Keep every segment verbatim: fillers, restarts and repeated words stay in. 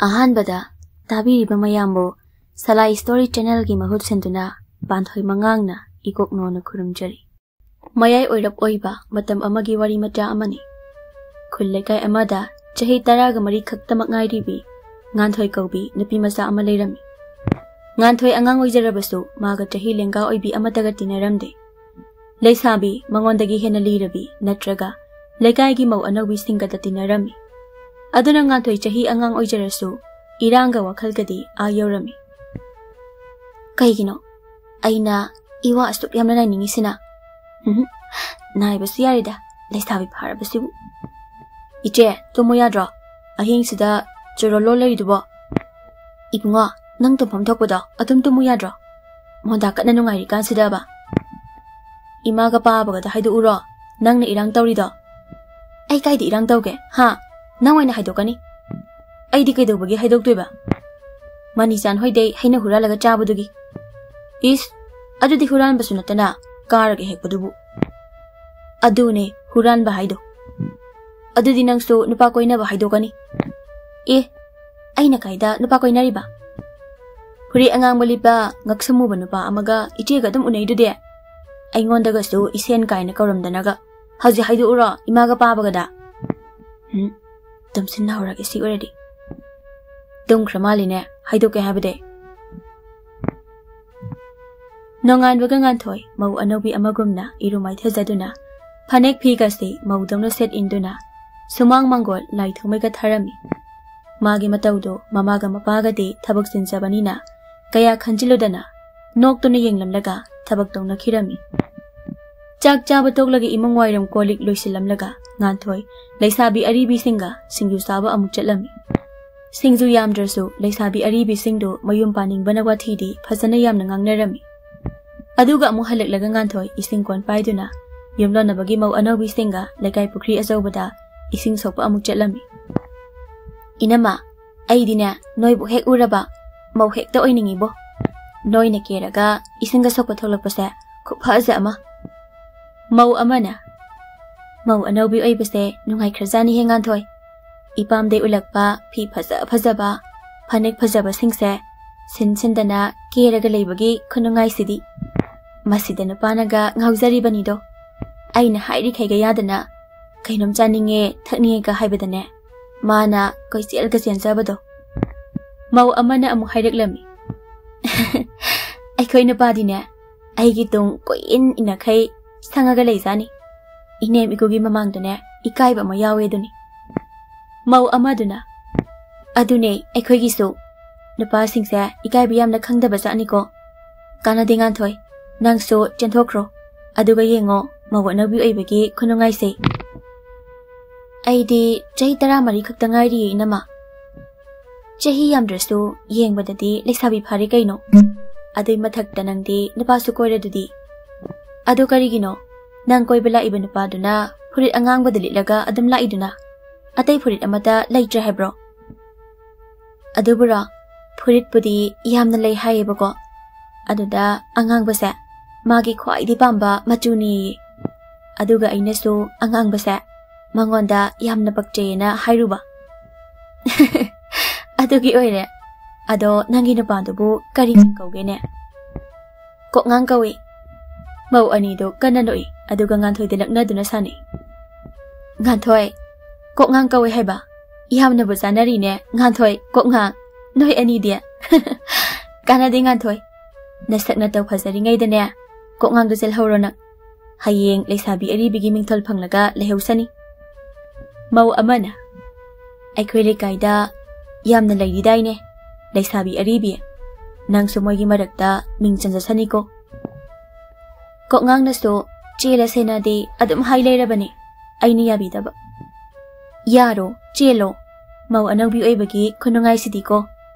ꯑꯍꯥꯟꯕꯗ ꯇꯥꯕꯤꯔꯤꯕ ꯃꯌꯥꯝꯕꯨ ꯁꯂꯥꯏ ꯁ꯭ꯇꯣꯔꯤ ꯆꯦꯅꯦꯜꯒꯤ ꯃꯍꯨꯠ ꯁꯤꯟꯗꯨꯅ ꯄꯥꯟꯊꯣꯏ ꯃꯉꯥꯡꯅ ꯏꯀꯣꯛꯅꯣꯅ ꯈꯨꯔꯨꯝꯖꯔꯤ꯫ ꯃꯌꯥꯏ ꯑꯣꯏꯔꯞ ꯑꯣꯏꯕ ꯃꯇꯝ ꯑꯃꯒꯤ ꯋꯥꯔꯤ ꯃꯆꯥ ꯑꯃꯅꯤ꯫ ꯈꯨꯜ ꯂꯩꯀꯥꯏ ꯑꯃꯗ ꯆꯍꯤ ꯇꯔꯥꯒ ꯃꯔꯤ ꯈꯛꯇꯃꯛ ꯉꯥꯏꯔꯤꯕꯤ ꯉꯥꯟꯊꯣꯏ ꯀꯧꯕꯤ ꯅꯨꯄꯤ ꯃꯆꯥ ꯑꯃ ꯂꯩꯔꯝꯃꯤ꯫ ꯉꯥꯟꯊꯣꯏ ꯑꯉꯥꯡ ꯑꯣꯏꯖꯔꯕꯁꯨ ꯃꯥꯒ ꯆꯍꯤ ꯂꯦꯡꯒꯥ ꯑꯣꯏꯕꯤ ꯑꯃꯠꯇꯒ ꯇꯤꯟꯅꯔꯝꯗꯦ꯫ ꯂꯩꯁꯥꯕꯤ ꯃꯉꯣꯟꯗꯒꯤ ꯍꯦꯟꯅ ꯂꯤꯔꯕꯤ ꯅꯠꯇ꯭ꯔꯒ ꯂꯩꯀꯥꯏꯒꯤ ꯃꯧ ꯑꯅꯧꯕꯤꯁꯤꯡꯒꯗ ꯇꯤꯟꯅꯔꯝꯃꯤ꯫ ꯑꯗꯨꯅ ꯉꯥꯟꯊꯣꯏ ꯆꯍꯤ ꯑꯉꯥꯡ ꯑꯣꯏꯖꯔꯁꯨ ꯏꯔꯥꯡꯒ ꯋꯥꯈꯜꯒꯗꯤ ꯑꯥ ꯌꯧꯔꯝꯃꯤ꯫ ꯀꯩꯒꯤꯅꯣ ꯑꯩꯅ ꯏꯋꯥ ꯑꯁꯨꯛ ꯌꯥꯝꯅ ꯅꯥꯏꯅꯤꯡꯉꯤꯁꯤꯅ? ꯎꯝ, ꯅꯥꯏꯕꯁꯨ ꯌꯥꯔꯦꯗ, ꯂꯩꯁꯥꯕꯤ ꯐꯥꯔꯕꯁꯤꯕꯨ꯫ ꯏꯆꯦ, ꯇꯨꯝꯃꯨ ꯌꯥꯗ꯭ꯔꯣ? ꯑꯍꯤꯡꯁꯤꯗ ꯆꯨꯔꯣꯜꯂꯣ ꯂꯩꯔꯤꯗꯨꯕꯣ? ꯏꯕꯨꯡꯉꯣ, ꯅꯪ ꯇꯨꯝꯐꯝ ꯊꯣꯛꯄꯗꯣ ꯑꯗꯨꯝ ꯇꯨꯝꯃꯨ ꯌꯥꯗ꯭ꯔꯣ? ꯃꯣꯟꯗꯥ ꯀꯟꯅ ꯅꯨꯡꯉꯥꯏꯔꯤꯀꯥꯟꯁꯤꯗꯕ꯫ ꯏꯃꯥꯒ ꯄꯥꯕꯒꯗ ꯍꯥꯏꯗꯣꯛꯎꯔꯣ, ꯅꯪꯅ ꯏꯔꯥꯡ ꯇꯧꯔꯤꯗꯣ꯫ ꯑꯩ ꯀꯥꯏꯗ ꯏꯔꯥꯡ ꯇꯧꯒꯦ, ꯍꯥ? ꯅꯪ ꯑꯣꯏꯅ ꯍꯥꯏꯗꯣꯛꯀꯅꯤ꯫ ꯑꯩꯗꯤ ꯀꯩꯗꯧꯕꯒꯤ ꯍꯥꯏꯗꯣꯛꯇꯣꯏꯕ? ꯃꯅꯤꯆꯥꯟ ꯍꯣꯏꯗꯩ ꯍꯩꯅꯧ ꯍꯨꯔꯥꯜꯂꯒ ꯆꯥꯕꯗꯨꯒꯤ꯫ ꯏꯁ, ꯑꯗꯨꯗꯤ ꯍꯨꯔꯥꯟꯕꯁꯨ ꯅꯠꯇꯅ ꯀꯥꯔꯒ ꯍꯦꯛꯄꯗꯨꯕꯨ꯫ ꯑꯗꯨꯅꯦ ꯍꯨꯔꯥꯟꯕ ꯍꯥꯏꯗꯣ꯫ ꯑꯗꯨꯗꯤ ꯅꯪꯁꯨ ꯅꯨꯄꯥ ꯀꯣꯏꯅꯕ ꯍꯥꯏꯗꯣꯛꯀꯅꯤ꯫ ꯑꯦ, ꯑꯩꯅ ꯀꯥꯏꯗ ꯅꯨꯄꯥ ꯀꯣꯏꯅꯔꯤꯕ? ꯐꯨꯔꯤꯠ ꯑꯉꯥꯡꯕ ꯂꯤꯠꯄ, ꯉꯛꯁꯝ ꯃꯨꯕ ꯅꯨꯄꯥ ꯑꯃꯒ ꯏꯆꯦꯒ ꯑꯗꯨꯝ ꯎꯅꯩꯗꯨꯗꯤ꯫ ꯑꯩꯉꯣꯟꯗꯒꯁꯨ ꯏꯁꯦꯟ ꯀꯥꯏꯅ ꯀꯧꯔꯝꯗꯅꯒ꯫ ꯍꯧꯖꯤꯛ ꯍꯥꯏꯗꯣꯛꯎꯔꯣ ꯏꯃꯥꯒ ꯄꯥꯕꯒꯗ? ꯎꯝ, ꯇꯨꯝꯁꯤꯟꯅꯍꯧꯔꯒꯦ ꯁꯤ ꯑꯣꯏꯔꯗꯤ꯫ ꯇꯨꯝꯈ꯭ꯔ ꯃꯥꯜꯂꯤꯅꯦ, ꯍꯥꯏꯗꯣꯛꯀꯦ ꯍꯥꯏꯕꯗꯤ꯫ ꯅꯣꯡꯉꯥꯟꯕꯒ ꯉꯥꯟꯊꯣꯏ ꯃꯧ ꯑꯅꯧꯕꯤ ꯑꯃꯒꯨꯝꯅ ꯏꯔꯨ ꯃꯥꯏꯊꯖꯗꯨꯅ ꯐꯅꯦꯛ ꯐꯤꯒꯁꯤ ꯃꯧꯗꯧꯅ ꯁꯦꯠ ꯏꯟꯗꯨꯅ ꯁꯨꯃꯥꯡ ꯃꯥꯡꯒꯣꯜ ꯂꯥꯏ ꯊꯥꯎꯃꯩꯒ ꯊꯥꯔꯝꯃꯤ꯫ ꯃꯥꯒꯤ ꯃꯇꯧꯗꯨ ꯃꯃꯥꯒ ꯃꯄꯥꯒꯗꯤ ꯊꯕꯛ ꯆꯤꯟꯖꯕꯅꯤꯅ ꯀꯌꯥ ꯈꯟꯖꯤꯜꯂꯨꯗꯅ ꯅꯣꯛꯇꯨꯅ ꯌꯦꯡꯂꯝꯂꯒ ꯊꯕꯛ ꯇꯧꯅꯈꯤꯔꯝꯃꯤ꯫ ꯆꯥꯛ ꯆꯥꯕ ꯇꯣꯛꯂꯒ ꯏꯃꯨꯡ ꯋꯥꯏꯔꯝ ꯀꯣꯜ ꯂꯤꯛ ꯂꯣꯏꯁꯤꯜꯂꯝꯂꯒ ꯉꯥꯟꯊꯣꯏ ꯂꯩꯁꯥꯕꯤ ꯑꯔꯤꯕꯤꯁꯤꯡꯒ ꯁꯤꯡꯖꯨ ꯆꯥꯕ ꯑꯃꯨꯛ ꯆꯠꯂꯝꯃꯤ꯫ ꯁꯤꯡꯖꯨ ꯌꯥꯝꯗ꯭ꯔꯁꯨ ꯂꯩꯁꯥꯕꯤ ꯑꯔꯤꯕꯤꯁꯤꯡꯗꯨ ꯃꯌꯨꯝ ꯄꯥꯅꯤꯡꯕꯅ ꯋꯥꯊꯤꯗꯤ ꯐꯖꯅ ꯌꯥꯝꯅ ꯉꯥꯡꯅꯔꯝꯃꯤ꯫ ꯑꯗꯨꯒ ꯑꯃꯨꯛ ꯍꯜꯂꯛꯂꯒ ꯉꯥꯟꯊꯣꯏ ꯏꯁꯤꯡ ꯀꯣꯟ ꯄꯥꯏꯗꯨꯅ ꯌꯨꯝꯂꯣꯟꯅꯕꯒꯤ ꯃꯧ ꯑꯅꯧꯕꯤꯁꯤꯡꯒ ꯂꯩꯀꯥꯏ ꯄꯨꯈ꯭ꯔꯤ ꯑꯆꯧꯕꯗ ꯏꯁꯤꯡ ꯁꯣꯛꯄ ꯑꯃꯨꯛ ꯆꯠꯂꯝꯃꯤ꯫ "ꯏꯅꯝꯃ, ꯑꯩꯗꯤꯅꯦ ꯅꯣꯏꯕꯨ ꯍꯦꯛ ꯎꯔꯕ ꯃꯧ ꯍꯦꯛꯇ ꯑꯣꯏꯅꯤꯡꯉꯤꯕꯣ꯫ ꯅꯣꯏꯅ ꯀꯦꯔꯒ ꯏꯁꯤꯡꯒ ꯁꯣꯛꯄ ꯊꯣꯛꯂꯛꯄꯁꯦ ꯈꯨꯐꯖ ꯑꯃ꯫" ꯃꯧ ꯑꯃꯅ, "ꯃꯧ ꯑꯅꯧꯕꯤ ꯑꯣꯏꯕꯁꯦ ꯅꯨꯡꯉꯥꯏꯈ꯭ꯔꯖꯥꯠꯅꯤꯍꯦ ꯉꯥꯟꯊꯣꯏ꯫ ꯏꯄꯥꯝꯗꯩ ꯎꯠꯂꯛꯄ ꯐꯤ ꯐꯖ ꯐꯖꯕ, ꯐꯅꯦꯛ ꯐꯖꯕꯁꯤꯡꯁꯦ ꯁꯤꯟ ꯁꯤꯟꯗꯅ ꯀꯦꯔꯒ ꯂꯩꯕꯒꯤ ꯈꯨꯅꯨꯡꯉꯥꯏꯁꯤꯗꯤ꯫ ꯃꯁꯤꯗ ꯅꯨꯄꯥꯅꯒ ꯉꯥꯎꯖꯔꯤꯕꯅꯤꯗꯣ꯫ ꯑꯩꯅ ꯍꯥꯏꯔꯤꯈꯩꯒ ꯌꯥꯗꯅ ꯀꯩꯅꯣꯝ ꯆꯥꯅꯤꯡꯉꯦ, ꯊꯛꯅꯤꯡꯉꯦꯒ ꯍꯥꯏꯕꯗꯅꯦ, ꯃꯥꯅ ꯀꯣꯏꯆꯦꯜꯒ ꯆꯦꯟꯖꯕꯗꯣ꯫ ꯃꯧ ꯑꯃꯅ ꯑꯃꯨꯛ ꯍꯥꯏꯔꯛꯂꯝꯃꯤ, "ꯑꯩꯈꯣꯏ ꯅꯨꯄꯥꯗꯤꯅꯦ, ꯑꯩꯒꯤ ꯇꯨꯡ ꯀꯣꯏꯏꯟ ꯏꯟꯅꯈꯩ ꯁꯪꯉꯒ ꯂꯩꯖꯥꯅꯤ꯫ ꯏꯅꯦꯝ ꯏꯀꯨꯒꯤ ꯃꯃꯥꯡꯗꯅꯦ ꯏꯀꯥꯏꯕ ꯑꯃ ꯌꯥꯎꯋꯦ ꯑꯗꯨꯅꯤ꯫" ꯃꯧ ꯑꯃꯗꯨꯅ, "ꯑꯗꯨꯅꯦ ꯑꯩꯈꯣꯏꯒꯤꯁꯨ꯫ ꯅꯨꯄꯥꯁꯤꯡꯁꯦ ꯏꯀꯥꯏꯕ ꯌꯥꯝꯅ ꯈꯪꯗꯕ ꯖꯥꯠꯅꯤꯀꯣ꯫ ꯀꯥꯟꯅꯗꯦ ꯉꯥꯟꯊꯣꯏ, ꯅꯪꯁꯨ ꯆꯦꯟꯊꯣꯛꯈ꯭ꯔꯣ꯫ ꯑꯗꯨꯒ ꯌꯦꯡꯉꯣ, ꯃꯧ ꯑꯅꯧꯕꯤ ꯑꯣꯏꯕꯒꯤ ꯈꯨꯅꯨꯡꯉꯥꯏꯁꯦ꯫" "ꯑꯩꯗꯤ ꯆꯍꯤ ꯇꯔꯥꯃꯔꯤ ꯈꯛꯇ ꯉꯥꯏꯔꯤꯌꯦ, ꯏꯅꯝꯃ꯫" "ꯆꯍꯤ ꯌꯥꯝꯗ꯭ꯔꯁꯨ ꯌꯦꯡꯕꯗꯗꯤ ꯂꯩꯁꯥꯕꯤ ꯐꯥꯔꯦ ꯀꯩꯅꯣ꯫ ꯑꯗꯨꯏ ꯃꯊꯛꯇ ꯅꯪꯗꯤ ꯅꯨꯄꯥꯁꯨ ꯀꯣꯏꯔꯗꯨꯗꯤ꯫ ꯑꯗꯣ ꯀꯔꯤꯒꯤꯅꯣ ꯅꯪ ꯀꯣꯏꯕ ꯂꯥꯛꯏꯕ ꯅꯨꯄꯥꯗꯨꯅ ꯐꯨꯔꯤꯠ ꯑꯉꯥꯡꯕꯗ ꯂꯤꯠꯂꯒ ꯑꯗꯨꯝ ꯂꯥꯛꯏꯗꯨꯅ? ꯑꯇꯩ ꯐꯨꯔꯤꯠ ꯑꯃꯠꯇ ꯂꯩꯇ꯭ꯔꯦ ꯍꯥꯏꯕ꯭ꯔꯣ?" "ꯑꯗꯨꯕꯨꯔꯣ, ꯐꯨꯔꯤꯠꯄꯨꯗꯤ ꯌꯥꯝꯅ ꯂꯩ ꯍꯥꯏꯌꯦꯕꯀꯣ꯫ ꯑꯗꯨꯗ ꯑꯉꯥꯡꯕꯁꯦ ꯃꯥꯒꯤ ꯈ꯭ꯋꯥꯏꯗꯒꯤ ꯄꯥꯝꯕ ꯃꯆꯨꯅꯦꯌꯦ꯫ ꯑꯗꯨꯒ ꯑꯩꯅꯁꯨ ꯑꯉꯥꯡꯕꯁꯦ ꯃꯉꯣꯟꯗ ꯌꯥꯝꯅ ꯄꯛꯆꯩꯌꯦꯅ ꯍꯥꯏꯔꯨꯕ꯫" "ꯑꯗꯨꯒꯤ ꯑꯣꯏꯔꯦ꯫ ꯑꯗꯣ ꯅꯪꯒꯤ ꯅꯨꯄꯥꯗꯨꯕꯨ ꯀꯔꯤ ꯃꯤꯡ ꯀꯧꯒꯦꯅꯦ?" "ꯀꯣꯛꯉꯥꯡ ꯀꯧꯏ꯫" ꯃꯧ ꯑꯅꯤꯗꯣ ꯀꯟꯅ ꯅꯣꯛꯏ, ꯑꯗꯨꯒ ꯉꯥꯟꯊꯣꯏꯗ ꯂꯛꯅꯗꯨꯅ ꯁꯥꯟꯅꯩ꯫ "ꯉꯥꯟꯊꯣꯏ, ꯀꯣꯛꯉꯥꯡ ꯀꯧꯏ ꯍꯥꯏꯕ? ꯌꯥꯝꯅꯕꯨ ꯆꯥꯟꯅꯔꯤꯅꯦ, ꯉꯥꯟꯊꯣꯏ, ꯀꯣꯛꯉꯥꯡ꯫ ꯅꯣꯏ ꯑꯅꯤꯗꯤ꯫" "ꯀꯥꯟꯅꯗꯦ ꯉꯥꯟꯊꯣꯏ, ꯅꯁꯛ ꯅꯇꯧ ꯐꯖꯔꯤꯉꯩꯗꯅꯦ ꯀꯣꯛꯉꯥꯡꯗꯣ ꯆꯦꯜꯍꯧꯔꯣ ꯅꯪ꯫ ꯍꯌꯦꯡ ꯂꯩꯁꯥꯕꯤ ꯑꯔꯤꯕꯤꯒꯤ ꯃꯤꯡꯊꯣꯜ ꯐꯪꯂꯒ ꯂꯩꯍꯧꯁꯅꯤ꯫" ꯃꯧ ꯑꯃꯅ, "ꯑꯩꯈꯣꯏ ꯂꯩꯀꯥꯏꯗ ꯌꯥꯝꯅ ꯂꯩꯔꯤꯗꯥꯏꯅꯦ ꯂꯩꯁꯥꯕꯤ ꯑꯔꯤꯕꯤ꯫ ꯅꯪꯁꯨ ꯃꯣꯏꯒꯤ ꯃꯔꯛꯇ ꯃꯤꯡ ꯆꯟꯖꯁꯅꯤꯀꯣ꯫" ꯀꯣꯛꯉꯥꯡꯅꯁꯨ ꯆꯦꯜꯂꯁꯦꯅꯗꯤ ꯑꯗꯨꯝ ꯍꯥꯏ ꯂꯩꯔꯕꯅꯤ, ꯑꯩꯅ ꯌꯥꯕꯤꯗꯕ꯫ "ꯌꯥꯔꯣ, ꯆꯦꯜꯂꯣ꯫ ꯃꯧ ꯑꯅꯧꯕꯤ ꯑꯣꯏꯕꯒꯤ ꯈꯨꯅꯨꯡꯉꯥꯏꯁꯤꯗꯤꯀꯣ,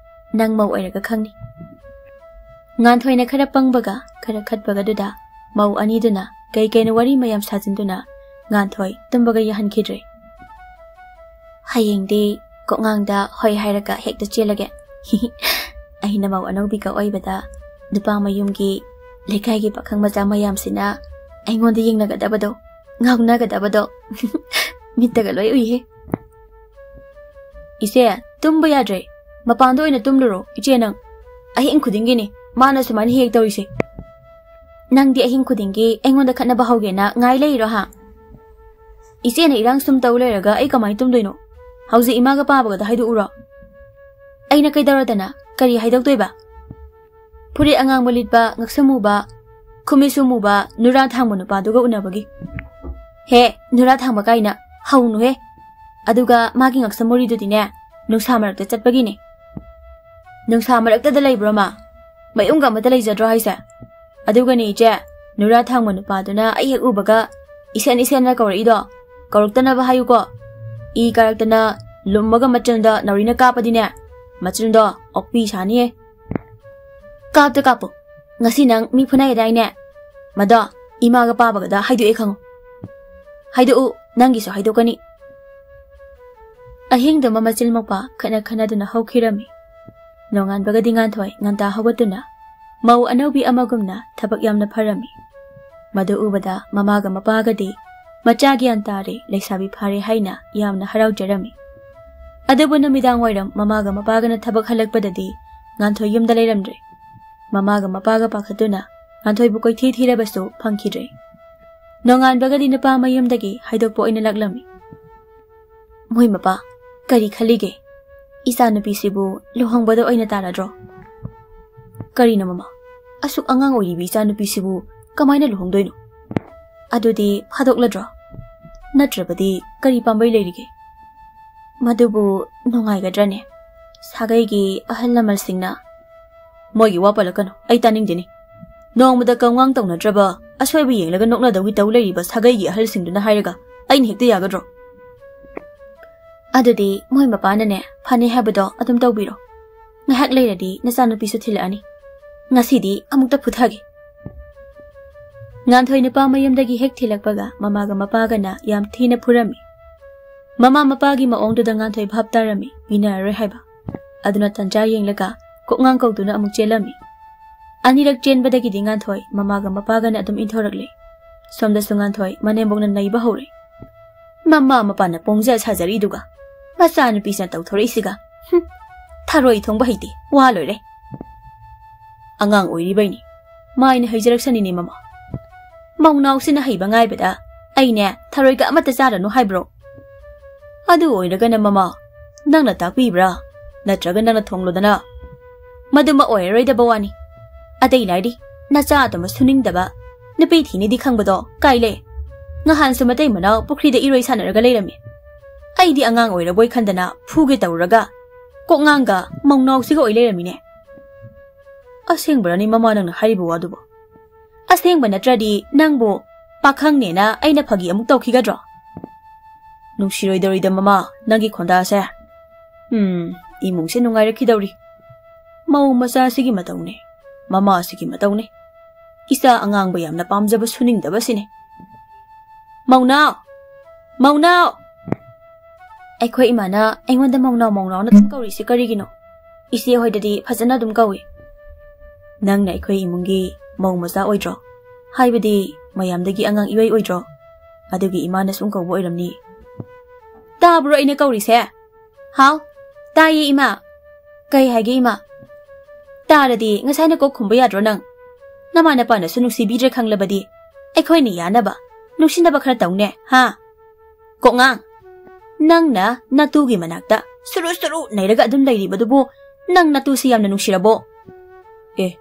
ꯅꯪ ꯃꯧ ꯑꯣꯏꯔꯒ ꯈꯪꯅꯤ꯫" ꯉꯥꯟꯊꯣꯏꯅ ꯈꯔ ꯄꯪꯕꯒ ꯈꯔ ꯈꯠꯄꯒꯗꯨꯗ ꯃꯧ ꯑꯅꯤꯗꯨꯅ ꯀꯩ ꯀꯩꯅꯣ ꯋꯥꯔꯤ ꯃꯌꯥꯝ ꯁꯥꯖꯤꯟꯗꯨꯅ ꯉꯥꯟꯊꯣꯏ ꯇꯨꯝꯕꯒ ꯌꯥꯍꯟꯈꯤꯗ꯭ꯔꯦ꯫ "ꯍꯌꯦꯡꯗꯤ ꯀꯣꯛꯉꯥꯡꯗ ꯍꯣꯏ ꯍꯥꯏꯔꯒ ꯍꯦꯛꯇ ꯆꯦꯜꯂꯒꯦ꯫" "ꯑꯩꯅ ꯃꯧ ꯑꯅꯧꯕꯤꯒ ꯑꯣꯏꯕꯗ ꯅꯨꯄꯥ ꯃꯌꯨꯝꯒꯤ, ꯂꯩꯀꯥꯏꯒꯤ ꯄꯥꯈꯪ ꯃꯆꯥ ꯃꯌꯥꯝꯁꯤꯅ ꯑꯩꯉꯣꯟꯗ ꯌꯦꯡꯅꯒꯗꯕꯗꯣ, ꯉꯥꯎꯅꯒꯗꯕꯗꯣ ꯃꯤꯠꯇꯒ ꯂꯣꯏ ꯎꯏꯍꯦ꯫" "ꯏꯆꯦ, ꯇꯨꯝꯕ ꯌꯥꯗ꯭ꯔꯦ꯫ ꯃꯄꯥꯟꯗ ꯑꯣꯏꯅ ꯇꯨꯝꯂꯨꯔꯣ, ꯏꯆꯦ ꯅꯪ꯫ ꯑꯍꯤꯡ ꯈꯨꯗꯤꯡꯒꯤꯅꯤ ꯃꯥꯅ ꯁꯨꯃꯥꯏꯅ ꯍꯦꯛ ꯇꯧꯔꯤꯁꯦ꯫ ꯅꯪꯗꯤ ꯑꯍꯤꯡ ꯈꯨꯗꯤꯡꯒꯤ ꯑꯩꯉꯣꯟꯗ ꯈꯠꯅꯕ ꯍꯧꯒꯦꯅ ꯉꯥꯏ ꯂꯩꯔꯤꯔꯣ ꯍꯥ? ꯏꯆꯦꯅ ꯏꯔꯥꯡ ꯁꯨꯝ ꯇꯧ ꯂꯩꯔꯒ ꯑꯩ ꯀꯃꯥꯏꯅ ꯇꯨꯝꯗꯣꯏꯅꯣ? ꯍꯧꯖꯤꯛ ꯏꯃꯥꯒ ꯄꯥꯕꯒꯗ ꯍꯥꯏꯗꯣꯛꯎꯔꯣ? ꯑꯩꯅ ꯀꯩꯗꯧꯔꯗꯅ? ꯀꯔꯤ ꯍꯥꯏꯗꯣꯛꯇꯣꯏꯕ? ꯐꯨꯔꯤꯠ ꯑꯉꯥꯡꯕ ꯂꯤꯠꯄ, ꯉꯛꯁꯝ ꯃꯨꯕ, ꯈꯨꯃꯤꯠꯁꯨ ꯃꯨꯕ, ꯅꯨꯔꯥ ꯊꯥꯡꯕ ꯅꯨꯄꯥꯗꯨꯒ ꯎꯅꯕꯒꯤ꯫ ꯍꯦ, ꯅꯨꯔꯥ ꯊꯥꯡꯕ ꯀꯥꯏꯅ ꯍꯧꯅꯨꯍꯦ꯫ ꯑꯗꯨꯒ ꯃꯥꯒꯤ ꯉꯛꯁꯝ ꯃꯨꯔꯤꯗꯨꯗꯤꯅꯦ, ꯅꯨꯡꯁꯥ ꯃꯔꯛꯇ ꯆꯠꯄꯒꯤꯅꯦ꯫ ꯅꯨꯡꯁꯥ ꯃꯔꯛꯇꯗ ꯂꯩꯕ꯭ꯔꯣ ꯃꯥ? ꯃꯌꯨꯝꯒ ꯑꯃꯠꯇ ꯂꯩꯖꯗ꯭ꯔꯣ ꯍꯥꯏꯁꯦ? ꯑꯗꯨꯒꯅꯦ ꯏꯆꯦ, ꯅꯨꯔꯥ ꯊꯥꯡꯕ ꯅꯨꯄꯥꯗꯨꯅ ꯑꯩ ꯍꯦꯛ ꯎꯕꯒ ꯏꯁꯦꯟ ꯏꯁꯦꯟꯅ ꯀꯧꯔꯛꯏꯗꯣ꯫ ꯀꯧꯔꯛꯇꯅꯕ ꯍꯥꯏꯌꯨꯀꯣ꯫ ꯏ ꯀꯥꯔꯛꯇꯅ ꯂꯨꯝꯃꯒ ꯃꯆꯤꯟꯗ ꯅꯥꯎꯔꯤꯅ ꯀꯥꯞꯄꯗꯤꯅꯦ, ꯃꯆꯤꯟꯗꯣ ꯑꯣꯛꯄꯤ ꯁꯥꯅꯤꯌꯦ꯫ "ꯀꯥꯞꯇ ꯀꯥꯞꯄꯨ꯫ ꯉꯁꯤ ꯅꯪ ꯃꯤ ꯐꯨꯅꯒꯗꯥꯏꯅꯦ? ꯃꯗꯣ ꯏꯃꯥꯒ ꯄꯥꯕꯒꯗ ꯍꯥꯏꯗꯣꯛꯑꯦ ꯈꯪꯉꯨ꯫ ꯍꯥꯏꯗꯣꯛꯎ, ꯅꯪꯒꯤꯁꯨ ꯍꯥꯏꯗꯣꯛꯀꯅꯤ꯫" ꯑꯍꯤꯡꯗꯨꯃ ꯃꯆꯤꯜ ꯃꯧꯄꯥ ꯈꯠꯅ ꯈꯠꯅꯗꯨꯅ ꯍꯧꯈꯤꯔꯝꯃꯤ꯫ ꯅꯣꯡꯉꯥꯟꯕꯒꯗꯤ ꯉꯥꯟꯊꯣꯏ ꯉꯟꯇꯥ ꯍꯧꯒꯠꯇꯨꯅ ꯃꯧ ꯑꯅꯧꯕꯤ ꯑꯃꯒꯨꯝꯅ ꯊꯕꯛ ꯌꯥꯝꯅ ꯐꯔꯝꯃꯤ꯫ ꯃꯗꯨ ꯎꯕꯗ ꯃꯃꯥꯒ ꯃꯄꯥꯒꯗꯤ ꯃꯆꯥ ꯒ꯭ꯌꯥꯟ ꯇꯥꯔꯦ, ꯂꯩꯁꯥꯕꯤ ꯐꯥꯔꯦ ꯍꯥꯏꯅ ꯌꯥꯝꯅ ꯍꯔꯥꯎꯖꯔꯝꯃꯤ꯫ ꯑꯗꯨꯕꯨ ꯅꯨꯃꯤꯗꯥꯡ ꯋꯥꯏꯔꯝ ꯃꯃꯥꯒ ꯃꯄꯥꯒꯅ ꯊꯕꯛ ꯍꯜꯂꯛꯄꯗꯗꯤ ꯉꯥꯟꯊꯣꯏ ꯌꯨꯝꯗ ꯂꯩꯔꯝꯗ꯭ꯔꯦ꯫ ꯃꯃꯥꯒ ꯃꯄꯥꯒ ꯄꯥꯈꯠꯇꯨꯅ ꯉꯥꯟꯊꯣꯏꯕꯨ ꯀꯣꯏꯊꯤ ꯊꯤꯔꯕꯁꯨ ꯐꯪꯈꯤꯗ꯭ꯔꯦ꯫ ꯅꯣꯡꯉꯥꯟꯕꯒꯗꯤ ꯅꯨꯄꯥ ꯃꯌꯨꯝꯗꯒꯤ ꯍꯥꯏꯗꯣꯛꯄ ꯑꯣꯏꯅ ꯂꯥꯛꯂꯝꯃꯤ꯫ ꯃꯣꯏ ꯃꯄꯥ ꯀꯔꯤ ꯈꯜꯂꯤꯒꯦ? ꯏꯆꯥꯅꯨꯄꯤꯁꯤꯕꯨ ꯂꯨꯍꯣꯡꯕꯗ ꯑꯣꯏꯅ ꯇꯥꯔꯗ꯭ꯔꯣ? ꯀꯔꯤꯅꯣ ꯃꯃꯥ? ꯑꯁꯨꯛ ꯑꯉꯥꯡ ꯑꯣꯏꯔꯤꯕꯤ ꯏꯆꯥꯅꯨꯄꯤꯁꯤꯕꯨ ꯀꯃꯥꯏꯅ ꯂꯨꯍꯣꯡꯗꯣꯏꯅꯣ? ꯑꯗꯨꯗꯤ ꯐꯥꯗꯣꯛꯂꯗ꯭ꯔꯣ? ꯅꯠꯇ꯭ꯔꯕꯗꯤ ꯀꯔꯤ ꯄꯥꯝꯕꯩ ꯂꯩꯔꯤꯒꯦ? ꯃꯗꯨꯕꯨ ꯅꯨꯡꯉꯥꯏꯒꯗ꯭ꯔꯅꯦ? ꯁꯥꯒꯩꯒꯤ ꯑꯍꯜ ꯂꯃꯟꯁꯤꯡꯅ ꯃꯣꯏꯒꯤ ꯋꯥ ꯄꯜꯂꯛꯀꯅꯨ, ꯑꯩ ꯇꯥꯅꯤꯡꯗꯦꯅꯦ꯫ ꯅꯣꯡꯃꯗ ꯀꯝꯉꯥꯡ ꯇꯧꯅꯗ꯭ꯔꯕ, ꯑꯁꯣꯏꯕ ꯌꯦꯡꯂꯒ ꯅꯣꯛꯅꯗꯧꯒꯤ ꯇꯧ ꯂꯩꯔꯤꯕ ꯁꯥꯒꯩꯒꯤ ꯑꯍꯜꯁꯤꯡꯗꯨꯅ ꯍꯥꯏꯔꯒ ꯑꯩꯅ ꯍꯦꯛꯇ ꯌꯥꯒꯗ꯭ꯔꯣ? ꯑꯗꯨꯗꯤ ꯃꯣꯏ ꯃꯄꯥꯅꯅꯦ, ꯐꯅꯤ ꯍꯥꯏꯕꯗꯣ ꯑꯗꯨꯝ ꯇꯧꯕꯤꯔꯣ꯫ ꯉꯥꯏꯍꯥꯛ ꯂꯩꯔꯗꯤ ꯅꯆꯥꯅꯨꯄꯤꯁꯨ ꯊꯤꯜꯂꯛꯑꯅꯤ꯫ ꯉꯁꯤꯗꯤ ꯑꯃꯨꯛꯇ ꯐꯨꯊꯒꯦ꯫ ꯉꯥꯟꯊꯣꯏ ꯅꯨꯄꯥ ꯃꯌꯨꯝꯗꯒꯤ ꯍꯦꯛ ꯊꯤꯜꯂꯛꯄꯒ ꯃꯃꯥꯒ ꯃꯄꯥꯒꯅ ꯌꯥꯝ ꯊꯤꯅ ꯐꯨꯔꯝꯃꯤ꯫ ꯃꯃꯥ ꯃꯄꯥꯒꯤ ꯃꯑꯣꯡꯗꯨꯗ ꯉꯥꯟꯊꯣꯏ ꯚꯥꯞ ꯇꯥꯔꯝꯃꯤ, ꯄꯤꯅꯔꯔꯣꯏ ꯍꯥꯏꯕ꯫ ꯑꯗꯨꯅ ꯇꯟꯖꯥ ꯌꯦꯡꯂꯒ ꯀꯣꯛꯉꯥꯡ ꯀꯧꯗꯨꯅ ꯑꯃꯨꯛ ꯆꯦꯜꯂꯝꯃꯤ꯫ ꯑꯅꯤꯔꯛ ꯆꯦꯟꯕꯗꯒꯤꯗꯤ ꯉꯥꯟꯊꯣꯏ ꯃꯃꯥꯒ ꯃꯄꯥꯒꯅ ꯑꯗꯨꯝ ꯏꯟꯊꯣꯔꯛꯂꯦ꯫ ꯁꯣꯝꯗꯁꯨ ꯉꯥꯟꯊꯣꯏ ꯃꯅꯦꯝꯕꯣꯛꯅ ꯅꯩꯕ ꯍꯧꯔꯦ꯫ ꯃꯃꯥ ꯃꯄꯥꯅ ꯄꯣꯡꯖ ꯁꯥꯖꯔꯤꯗꯨꯒ꯫ ꯃꯆꯥꯅꯨꯄꯤꯁꯤꯅ ꯇꯧꯊꯣꯔꯛꯏꯁꯤꯒ꯫ ꯍꯨꯝ, ꯊꯔꯣꯏ ꯊꯣꯡꯕ ꯍꯩꯇꯦ, ꯋꯥ ꯂꯣꯏꯔꯦ꯫ ꯑꯉꯥꯡ ꯑꯣꯏꯔꯤꯕꯩꯅꯤ, ꯃꯥꯏꯅ ꯍꯩꯖꯔꯛꯁꯅꯤꯅꯦ ꯃꯃꯥ꯫ ꯃꯧꯅꯥꯎꯁꯤꯅ ꯍꯩꯕ ꯉꯥꯏꯕꯗ ꯑꯩꯅꯦ ꯊꯔꯣꯏꯒ ꯑꯃꯠꯇ ꯆꯥꯔꯅꯨ ꯍꯥꯏꯕ꯭ꯔꯣ? ꯑꯗꯨ ꯑꯣꯏꯔꯒꯅ ꯃꯃꯥ, ꯅꯪꯅ ꯇꯥꯛꯄꯤꯕ꯭ꯔꯥ? ꯅꯠꯇ꯭ꯔꯒ ꯅꯪꯅ ꯊꯣꯡꯂꯣꯗꯅ? ꯃꯗꯨꯃ ꯑꯣꯏꯔꯔꯣꯏꯗꯕ ꯋꯥꯅꯤ꯫ ꯑꯇꯩ ꯂꯥꯏꯔꯤ, ꯅꯆꯥ ꯑꯗꯨꯃ ꯁꯨꯅꯤꯡꯗꯕ, ꯅꯨꯄꯤ ꯊꯤꯅꯤꯗꯤ ꯈꯪꯕꯗꯣ ꯀꯥꯏ ꯂꯩ? ꯉꯍꯥꯟꯁꯨ ꯃꯇꯩ ꯃꯅꯥꯎ ꯄꯨꯈ꯭ꯔꯤꯗ ꯏꯔꯣꯏ ꯁꯥꯟꯅꯔꯒ ꯂꯩꯔꯝꯃꯤ꯫ ꯑꯩꯗꯤ ꯑꯉꯥꯡ ꯑꯣꯏꯔꯕꯣꯏ ꯈꯟꯗꯅ ꯐꯨꯒꯦ ꯇꯧꯔꯒ ꯀꯣꯛꯉꯥꯡꯒ ꯃꯧꯅꯥꯎꯁꯤꯒ ꯑꯣꯏ ꯂꯩꯔꯝꯃꯤꯅꯦ꯫ ꯑꯁꯦꯡꯕꯔꯅꯤ ꯃꯃꯥ ꯅꯪꯅ ꯍꯥꯏꯔꯤꯕ ꯋꯥꯗꯨꯕꯣ? ꯑꯁꯦꯡꯕ ꯅꯠꯇ꯭ꯔꯗꯤ ꯅꯪꯕꯨ ꯄꯥꯈꯪꯅꯦꯅ ꯑꯩꯅ ꯐꯥꯒꯤ ꯑꯃꯨꯛ ꯇꯧꯈꯤꯒꯗ꯭ꯔꯣ? ꯅꯨꯡꯁꯤꯔꯣꯏꯗꯧꯔꯤꯗ ꯃꯃꯥ, ꯅꯪꯒꯤ ꯈꯣꯟꯗꯥꯁꯦ꯫ ꯎꯝ, ꯏꯃꯨꯡꯁꯦ ꯅꯨꯡꯉꯥꯏꯔꯛꯈꯤꯗꯧꯔꯤ꯫ ꯃꯧ ꯃꯆꯥꯁꯤꯒꯤ ꯃꯇꯧꯅꯦ, ꯃꯃꯥꯁꯤꯒꯤ ꯃꯇꯧꯅꯦ꯫ ꯏꯆꯥ ꯑꯉꯥꯡꯕ ꯌꯥꯝꯅ ꯄꯥꯝꯖꯕ ꯁꯨꯅꯤꯡꯗꯕꯁꯤꯅꯦ꯫ ꯃꯧꯅꯥꯎ! ꯃꯧꯅꯥꯎ! ꯑꯩꯈꯣꯏ ꯏꯃꯥꯅ ꯑꯩꯉꯣꯟꯗ ꯃꯧꯅꯥꯎ ꯃꯧꯅꯥꯎꯅ ꯑꯗꯨꯝ ꯀꯧꯔꯤꯁꯤ ꯀꯔꯤꯒꯤꯅꯣ? ꯏꯆꯦ ꯍꯣꯏꯗꯗꯤ ꯐꯖꯅ ꯑꯗꯨꯝ ꯀꯧꯏ꯫ ꯅꯪꯅ ꯑꯩꯈꯣꯏ ꯏꯃꯨꯡꯒꯤ ꯃꯧ ꯃꯆꯥ ꯑꯣꯏꯗ꯭ꯔꯣ? ꯍꯥꯏꯕꯗꯤ ꯃꯌꯥꯝꯗꯒꯤ ꯑꯉꯥꯡ ꯏꯑꯣꯏ ꯑꯣꯏꯗ꯭ꯔꯣ? ꯑꯗꯨꯒꯤ ꯏꯃꯥꯅ ꯁꯨꯝ ꯀꯧꯕ ꯑꯣꯏꯔꯝꯅꯤ꯫ ꯇꯥꯕ꯭ꯔꯣ ꯑꯩꯅ ꯀꯧꯔꯤꯁꯦ? ꯍꯥꯎ, ꯇꯥꯏꯌꯦ ꯏꯃꯥ꯫ ꯀꯩ ꯍꯥꯏꯒꯦ ꯏꯃꯥ? ꯇꯥꯔꯗꯤ ꯉꯁꯥꯏꯅ ꯀꯣꯛ ꯈꯨꯝꯕ ꯌꯥꯗ꯭ꯔꯣ ꯅꯪ? ꯅꯃꯥ ꯅꯄꯥꯅꯁꯨ ꯅꯨꯡꯁꯤꯕꯤꯗ꯭ꯔꯦ ꯈꯪꯂꯕꯗꯤ ꯑꯩꯈꯣꯏꯅ ꯌꯥꯅꯕ, ꯅꯨꯡꯁꯤꯅꯕ ꯈꯔ ꯇꯧꯅꯦ, ꯍꯥ? ꯀꯣꯛꯉꯥꯡ, ꯅꯪꯅ ꯅꯇꯨꯒꯤ ꯃꯅꯥꯛꯇ ꯁꯨꯔꯨ ꯁꯨꯔꯨ ꯅꯩꯔꯒ ꯑꯗꯨꯝ ꯂꯩꯔꯤꯕꯗꯨꯕꯨ ꯅꯪ ꯅꯇꯨꯁꯤ ꯌꯥꯝꯅ ꯅꯨꯡꯁꯤꯔꯕꯣ? ꯑꯦ,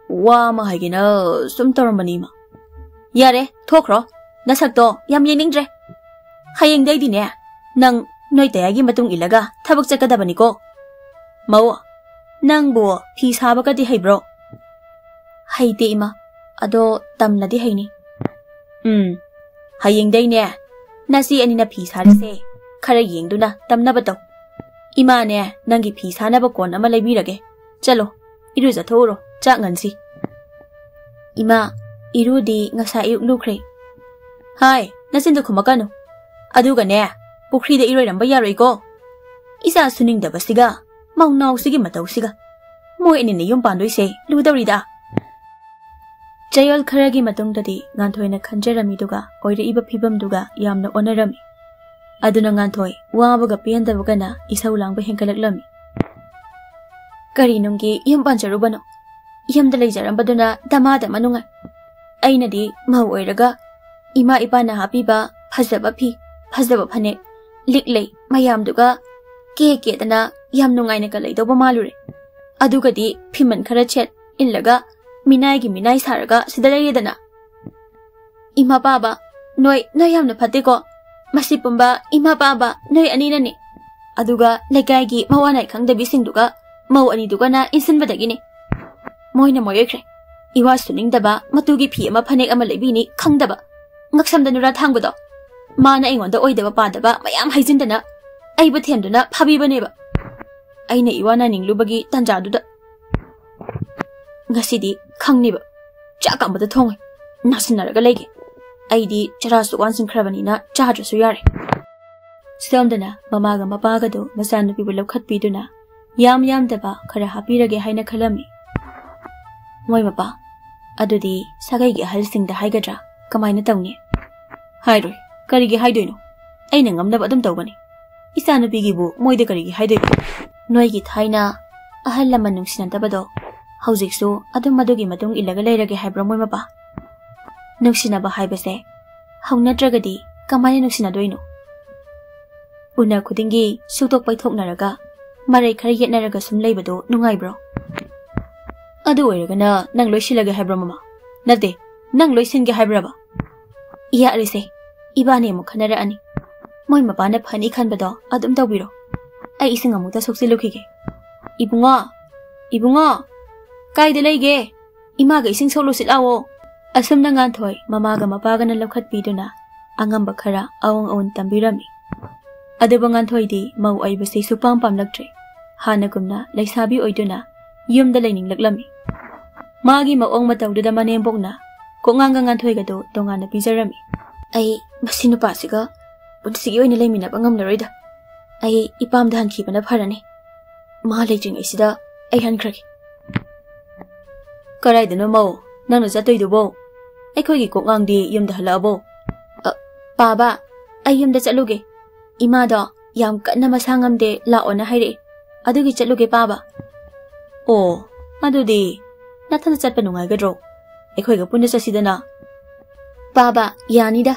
ꯋꯥ ꯑꯃ ꯍꯥꯏꯒꯦꯅ ꯁꯨꯝ ꯇꯧꯔꯝꯕꯅꯤ ꯏꯃꯥ꯫ ꯌꯥꯔꯦ, ꯊꯣꯛꯈ꯭ꯔꯣ꯫ ꯅꯁꯛꯇꯣ ꯌꯥꯝ ꯌꯦꯡꯅꯤꯡꯗ꯭ꯔꯦ꯫ ꯍꯌꯦꯡꯗꯩꯗꯤꯅꯦ, ꯅꯪ ꯅꯣꯏ ꯇꯌꯥꯏꯒꯤ ꯃꯇꯨꯡ ꯏꯜꯂꯒ ꯊꯕꯛ ꯆꯠꯀꯗꯕꯅꯤꯀꯣ꯫ ꯃꯧ, ꯅꯪꯕꯨ ꯐꯤ ꯁꯥꯕꯒꯗꯤ ꯍꯩꯕ꯭ꯔꯣ? ꯍꯩꯇꯦ ꯏꯃꯥ, ꯑꯗꯣ ꯇꯝꯂꯗꯤ ꯍꯩꯅꯤ꯫ ꯎꯝ, ꯍꯌꯦꯡꯗꯩꯅꯦ ꯅꯆꯦ ꯑꯅꯤꯅ ꯐꯤ ꯁꯥꯔꯤꯁꯦ ꯈꯔ ꯌꯦꯡꯗꯨꯅ ꯇꯝꯅꯕ ꯇꯧ꯫ ꯏꯃꯥꯅꯦ ꯅꯪꯒꯤ ꯐꯤ ꯁꯥꯅꯕ ꯀꯣꯟ ꯑꯃ ꯂꯩꯕꯤꯔꯒꯦ꯫ ꯆꯠꯂꯣ, ꯏꯔꯨꯖꯊꯣꯛꯎꯔꯣ, ꯆꯥꯛ ꯉꯟꯁꯤ꯫ ꯏꯃꯥ, ꯏꯔꯨꯗꯤ ꯉꯁꯥꯏ ꯑꯌꯨꯛ ꯂꯨꯈ꯭ꯔꯦ꯫ ꯍꯥꯏ, ꯅꯆꯤꯟꯗꯨ ꯈꯨꯝꯃꯛꯀꯅꯨ꯫ ꯑꯗꯨꯒꯅꯦ, ꯄꯨꯈ꯭ꯔꯤꯗ ꯏꯔꯣꯏꯔꯝꯕ ꯌꯥꯔꯣꯏꯀꯣ꯫ ꯏꯆꯥ ꯁꯨꯅꯤꯡꯗꯕꯁꯤꯒ, ꯃꯧꯅꯥꯎꯁꯤꯒꯤ ꯃꯇꯧꯁꯤꯒ꯫ ꯃꯣꯏ ꯑꯅꯤꯅ ꯌꯨꯝ ꯄꯥꯟꯗꯣꯏꯁꯦ ꯂꯨꯗꯧꯔꯤꯗ꯫ ꯆꯌꯣꯜ ꯈꯔꯒꯤ ꯃꯇꯨꯡꯗꯗꯤ ꯉꯥꯟꯊꯣꯏꯅ ꯈꯟꯖꯔꯝꯃꯤꯗꯨꯒ ꯑꯣꯏꯔꯛꯏꯕ ꯐꯤꯕꯝꯗꯨꯒ ꯌꯥꯝꯅ ꯑꯣꯟꯅꯔꯝꯃꯤ꯫ ꯑꯗꯨꯅ ꯉꯥꯟꯊꯣꯏ ꯋꯥꯕꯒ ꯄꯦꯟꯗꯕꯒꯅ ꯏꯁꯧ ꯂꯥꯡꯕ ꯍꯦꯟꯒꯠꯂꯛꯂꯝꯃꯤ꯫ "ꯀꯔꯤ ꯅꯨꯡꯒꯤ ꯌꯨꯝ ꯄꯥꯟꯖꯔꯨꯕꯅꯣ? ꯌꯨꯝꯗ ꯂꯩꯖꯔꯝꯕꯗꯨꯅ ꯗꯃꯥ ꯗꯃꯥ ꯅꯨꯡꯉꯥꯏ꯫ ꯑꯩꯅꯗꯤ ꯃꯧ ꯑꯣꯏꯔꯒ ꯏꯃꯥ ꯏꯄꯥꯅ ꯍꯥꯞꯄꯤꯕ ꯐꯖꯕ ꯐꯤ, ꯐꯖꯕ ꯐꯅꯦꯛ, ꯂꯤꯛ ꯂꯩ ꯃꯌꯥꯝꯗꯨꯒ ꯀꯦ ꯀꯦꯗꯅ ꯌꯥꯝ ꯅꯨꯡꯉꯥꯏꯅꯒ ꯂꯩꯗꯧꯕ ꯃꯥꯜꯂꯨꯔꯦ꯫ ꯑꯗꯨꯒꯗꯤ ꯐꯤꯃꯟ ꯈꯔ ꯁꯦꯠ ꯏꯜꯂꯒ ꯃꯤꯅꯥꯏꯒꯤ ꯃꯤꯅꯥꯏ ꯁꯥꯔꯒ ꯁꯤꯗ ꯂꯩꯔꯦꯗꯅ꯫ ꯏꯃꯥ ꯄꯥꯕ, ꯅꯣꯏ, ꯅꯣꯏ ꯌꯥꯝꯅ ꯐꯠꯇꯦꯀꯣ꯫ ꯃꯁꯤ ꯄꯨꯝꯕ ꯏꯃꯥ ꯄꯥꯕ ꯅꯣꯏ ꯑꯅꯤꯅꯅꯦ꯫ ꯑꯗꯨꯒ ꯂꯩꯀꯥꯏꯒꯤ ꯃꯋꯥ ꯅꯥꯏ ꯈꯪꯗꯕꯤꯁꯤꯡꯗꯨꯒ ꯃꯧ ꯑꯅꯤꯗꯨꯒꯅ ꯏꯟꯁꯤꯟꯕꯗꯒꯤꯅꯦ꯫ ꯃꯣꯏꯅ ꯃꯣꯏ ꯑꯣꯏꯈ꯭ꯔꯦ꯫ ꯏꯋꯥ ꯁꯨꯅꯤꯡꯗꯕ ꯃꯇꯨꯒꯤ ꯐꯤ ꯑꯃ ꯐꯅꯦꯛ ꯑꯃ ꯂꯩꯕꯤꯅꯤ ꯈꯪꯗꯕ꯫ ꯉꯛꯁꯝꯗ ꯅꯨꯔꯥ ꯊꯥꯡꯕꯗꯣ꯫ ꯃꯥꯅ ꯑꯩꯉꯣꯟꯗ ꯑꯣꯏꯗꯕ ꯄꯥꯗꯕ ꯃꯌꯥꯝ ꯍꯩꯖꯤꯟꯗꯅ ꯑꯩꯕꯨ ꯊꯦꯝꯗꯨꯅ ꯐꯥꯕꯤꯕꯅꯦꯕ꯫ ꯑꯩꯅ ꯏꯋꯥ ꯅꯥꯅꯤꯡꯂꯨꯕꯒꯤ ꯇꯟꯖꯥꯗꯨꯗ꯫ ꯉꯁꯤꯗꯤ ꯈꯪꯅꯤꯕ꯫ ꯆꯥꯛ ꯑꯃꯇ ꯊꯣꯡꯉꯣꯏ꯫ ꯅꯥꯁꯤꯟꯅꯔꯒ ꯂꯩꯒꯦ꯫ ꯑꯩꯗꯤ ꯆꯔꯥꯁꯨ ꯋꯥꯟꯁꯤꯟꯈ꯭ꯔꯕꯅꯤꯅ ꯆꯥꯗ꯭ꯔꯁꯨ ꯌꯥꯔꯦ꯫ ꯁꯣꯝꯗꯅ ꯃꯃꯥꯒ ꯃꯄꯥꯒꯗꯨ ꯃꯆꯥꯅꯨꯄꯤꯕꯨ ꯂꯧꯈꯠꯄꯤꯗꯨꯅ ꯌꯥꯝ ꯌꯥꯝꯗꯕ ꯈꯔ ꯍꯥꯞꯄꯤꯔꯒꯦ ꯍꯥꯏꯅ ꯈꯜꯂꯝꯃꯤ꯫ ꯃꯣꯏ ꯃꯄꯥ, ꯑꯗꯨꯗꯤ ꯁꯥꯒꯩꯒꯤ ꯑꯍꯜꯁꯤꯡꯗ ꯍꯥꯏꯒꯗ꯭ꯔꯥ? ꯀꯃꯥꯏꯅ ꯇꯧꯅꯤ? ꯍꯥꯏꯔꯣꯏ꯫ ꯀꯔꯤꯒꯤ ꯍꯥꯏꯗꯣꯏꯅꯣ? ꯑꯩꯅ ꯉꯝꯅꯕ ꯑꯗꯨꯝ ꯇꯧꯒꯅꯤ꯫ ꯏꯆꯥꯅꯨꯄꯤꯒꯤꯕꯨ ꯃꯣꯏꯗ ꯀꯔꯤꯒꯤ ꯍꯥꯏꯗꯣꯏꯕ? ꯅꯣꯏꯒꯤ ꯊꯥꯏꯅ ꯑꯍꯜ ꯂꯃꯟ ꯅꯨꯡꯁꯤꯅꯗꯕꯗꯣ ꯍꯧꯖꯤꯛꯁꯨ ꯑꯗꯨꯝ ꯃꯗꯨꯒꯤ ꯃꯇꯨꯡ ꯏꯜꯂꯒ ꯂꯩꯔꯒꯦ ꯍꯥꯏꯕ꯭ꯔꯣ ꯃꯣꯏ ꯃꯄꯥ? ꯅꯨꯡꯁꯤꯅꯕ ꯍꯥꯏꯕꯁꯦ ꯍꯧꯅꯗ꯭ꯔꯒꯗꯤ ꯀꯃꯥꯏꯅ ꯅꯨꯡꯁꯤꯅꯗꯣꯏꯅꯣ? ꯎꯅ ꯈꯨꯗꯤꯡꯒꯤ ꯁꯨꯛꯇꯣꯛ ꯄꯩꯊꯣꯛꯅꯔꯒ ꯃꯔꯩ ꯈꯔ ꯌꯦꯠꯅꯔꯒ ꯁꯨꯝ ꯂꯩꯕꯗꯣ ꯅꯨꯡꯉꯥꯏꯕ꯭ꯔꯣ? ꯑꯗꯨ ꯑꯣꯏꯔꯒꯅ ꯅꯪ ꯂꯣꯏꯁꯤꯜꯂꯒꯦ ꯍꯥꯏꯕ꯭ꯔꯣ ꯃꯃꯥ? ꯅꯠꯇꯦ, ꯅꯪ ꯂꯣꯏꯁꯤꯟꯒꯦ ꯍꯥꯏꯕ꯭ꯔꯕ? ꯌꯥꯔꯦꯁꯦ, ꯏꯕꯥꯅꯤ ꯑꯃꯨꯛ ꯈꯟꯅꯔꯛꯑꯅꯤ꯫ ꯃꯣꯏ ꯃꯄꯥꯅ ꯐꯅꯤ ꯈꯟꯕꯗꯣ ꯑꯗꯨꯝ ꯇꯧꯕꯤꯔꯣ꯫ ꯑꯩ ꯏꯁꯤꯡ ꯑꯃꯨꯛꯇ ꯁꯣꯛꯆꯤꯜꯂꯨꯈꯤꯒꯦ꯫ ꯏꯕꯨꯡꯉꯣ, ꯏꯕꯨꯡꯉꯣ, ꯀꯥꯏꯗ ꯂꯩꯒꯦ? ꯏꯃꯥꯒ ꯏꯁꯤꯡ ꯁꯣꯛꯂꯨꯁꯤ ꯂꯥꯛꯑꯣ꯫ ꯑꯁꯨꯝꯅ ꯉꯥꯟꯊꯣꯏ ꯃꯃꯥꯒ ꯃꯄꯥꯒꯅ ꯂꯧꯈꯠꯄꯤꯗꯨꯅ ꯑꯉꯝꯕ ꯈꯔ ꯑꯑꯣꯟ ꯑꯑꯣꯟ ꯇꯝꯕꯤꯔꯝꯃꯤ꯫ ꯑꯗꯨꯕꯨ ꯉꯥꯟꯊꯣꯏꯗꯤ ꯃꯧ ꯑꯣꯏꯕꯁꯤ ꯁꯨꯄꯥꯝ ꯄꯥꯝꯂꯛꯇ꯭ꯔꯦ꯫ ꯍꯥꯟꯅꯒꯨꯝꯅ ꯂꯩꯁꯥꯕꯤ ꯑꯣꯏꯗꯨꯅ ꯌꯨꯝꯗ ꯂꯩꯅꯤꯡꯂꯛꯂꯝꯃꯤ꯫ ꯃꯥꯒꯤ ꯃꯑꯣꯡ ꯃꯇꯧꯗꯨꯗ ꯃꯅꯦꯝꯕꯣꯛꯅ ꯀꯣꯛꯉꯥꯡꯒ ꯉꯥꯟꯊꯣꯏꯒꯗꯣ ꯇꯣꯉꯥꯟꯅ ꯄꯤꯖꯔꯝꯃꯤ꯫ "ꯑꯩ ꯃꯁꯤ ꯅꯨꯄꯥꯁꯤꯒ ꯄꯨꯟꯁꯤꯒꯤ ꯑꯣꯏꯅ ꯂꯩꯃꯤꯟꯅꯕ ꯉꯝꯂꯔꯣꯏꯗ꯫ ꯑꯩ ꯏꯄꯥꯝꯗ ꯍꯟꯈꯤꯕꯅ ꯐꯔꯅꯤ꯫ ꯃꯥ ꯂꯩꯇ꯭ꯔꯤꯉꯩꯁꯤꯗ ꯑꯩ ꯍꯟꯈ꯭ꯔꯒꯦ꯫" "ꯀꯗꯥꯏꯗꯅꯣ ꯃꯧ, ꯅꯪꯅ ꯆꯠꯇꯣꯏꯗꯨꯕꯣ? ꯑꯩꯈꯣꯏꯒꯤ ꯀꯣꯛꯉꯥꯡꯗꯤ ꯌꯨꯝꯗ ꯍꯜꯂꯛꯑꯕꯣ?" "ꯑ, ꯄꯥꯕ, ꯑꯩ ꯌꯨꯝꯗ ꯆꯠꯂꯨꯒꯦ꯫ ꯏꯃꯥꯗꯣ ꯌꯥꯝ ꯀꯟꯅ ꯃꯁꯥ ꯉꯝꯗꯦ, ꯂꯥꯛꯑꯣꯅ ꯍꯥꯏꯔꯛꯑꯦ꯫ ꯑꯗꯨꯒꯤ ꯆꯠꯂꯨꯒꯦ ꯄꯥꯕ꯫ ꯑꯣ, ꯑꯗꯨꯗꯤ ꯅꯊꯟꯗ ꯆꯠꯄ ꯅꯨꯡꯉꯥꯏꯒꯗ꯭ꯔꯣ? ꯑꯩꯈꯣꯏꯒ ꯄꯨꯟꯅ ꯆꯠꯁꯤꯗꯅ꯫ ꯄꯥꯕ, ꯌꯥꯅꯤꯗ꯫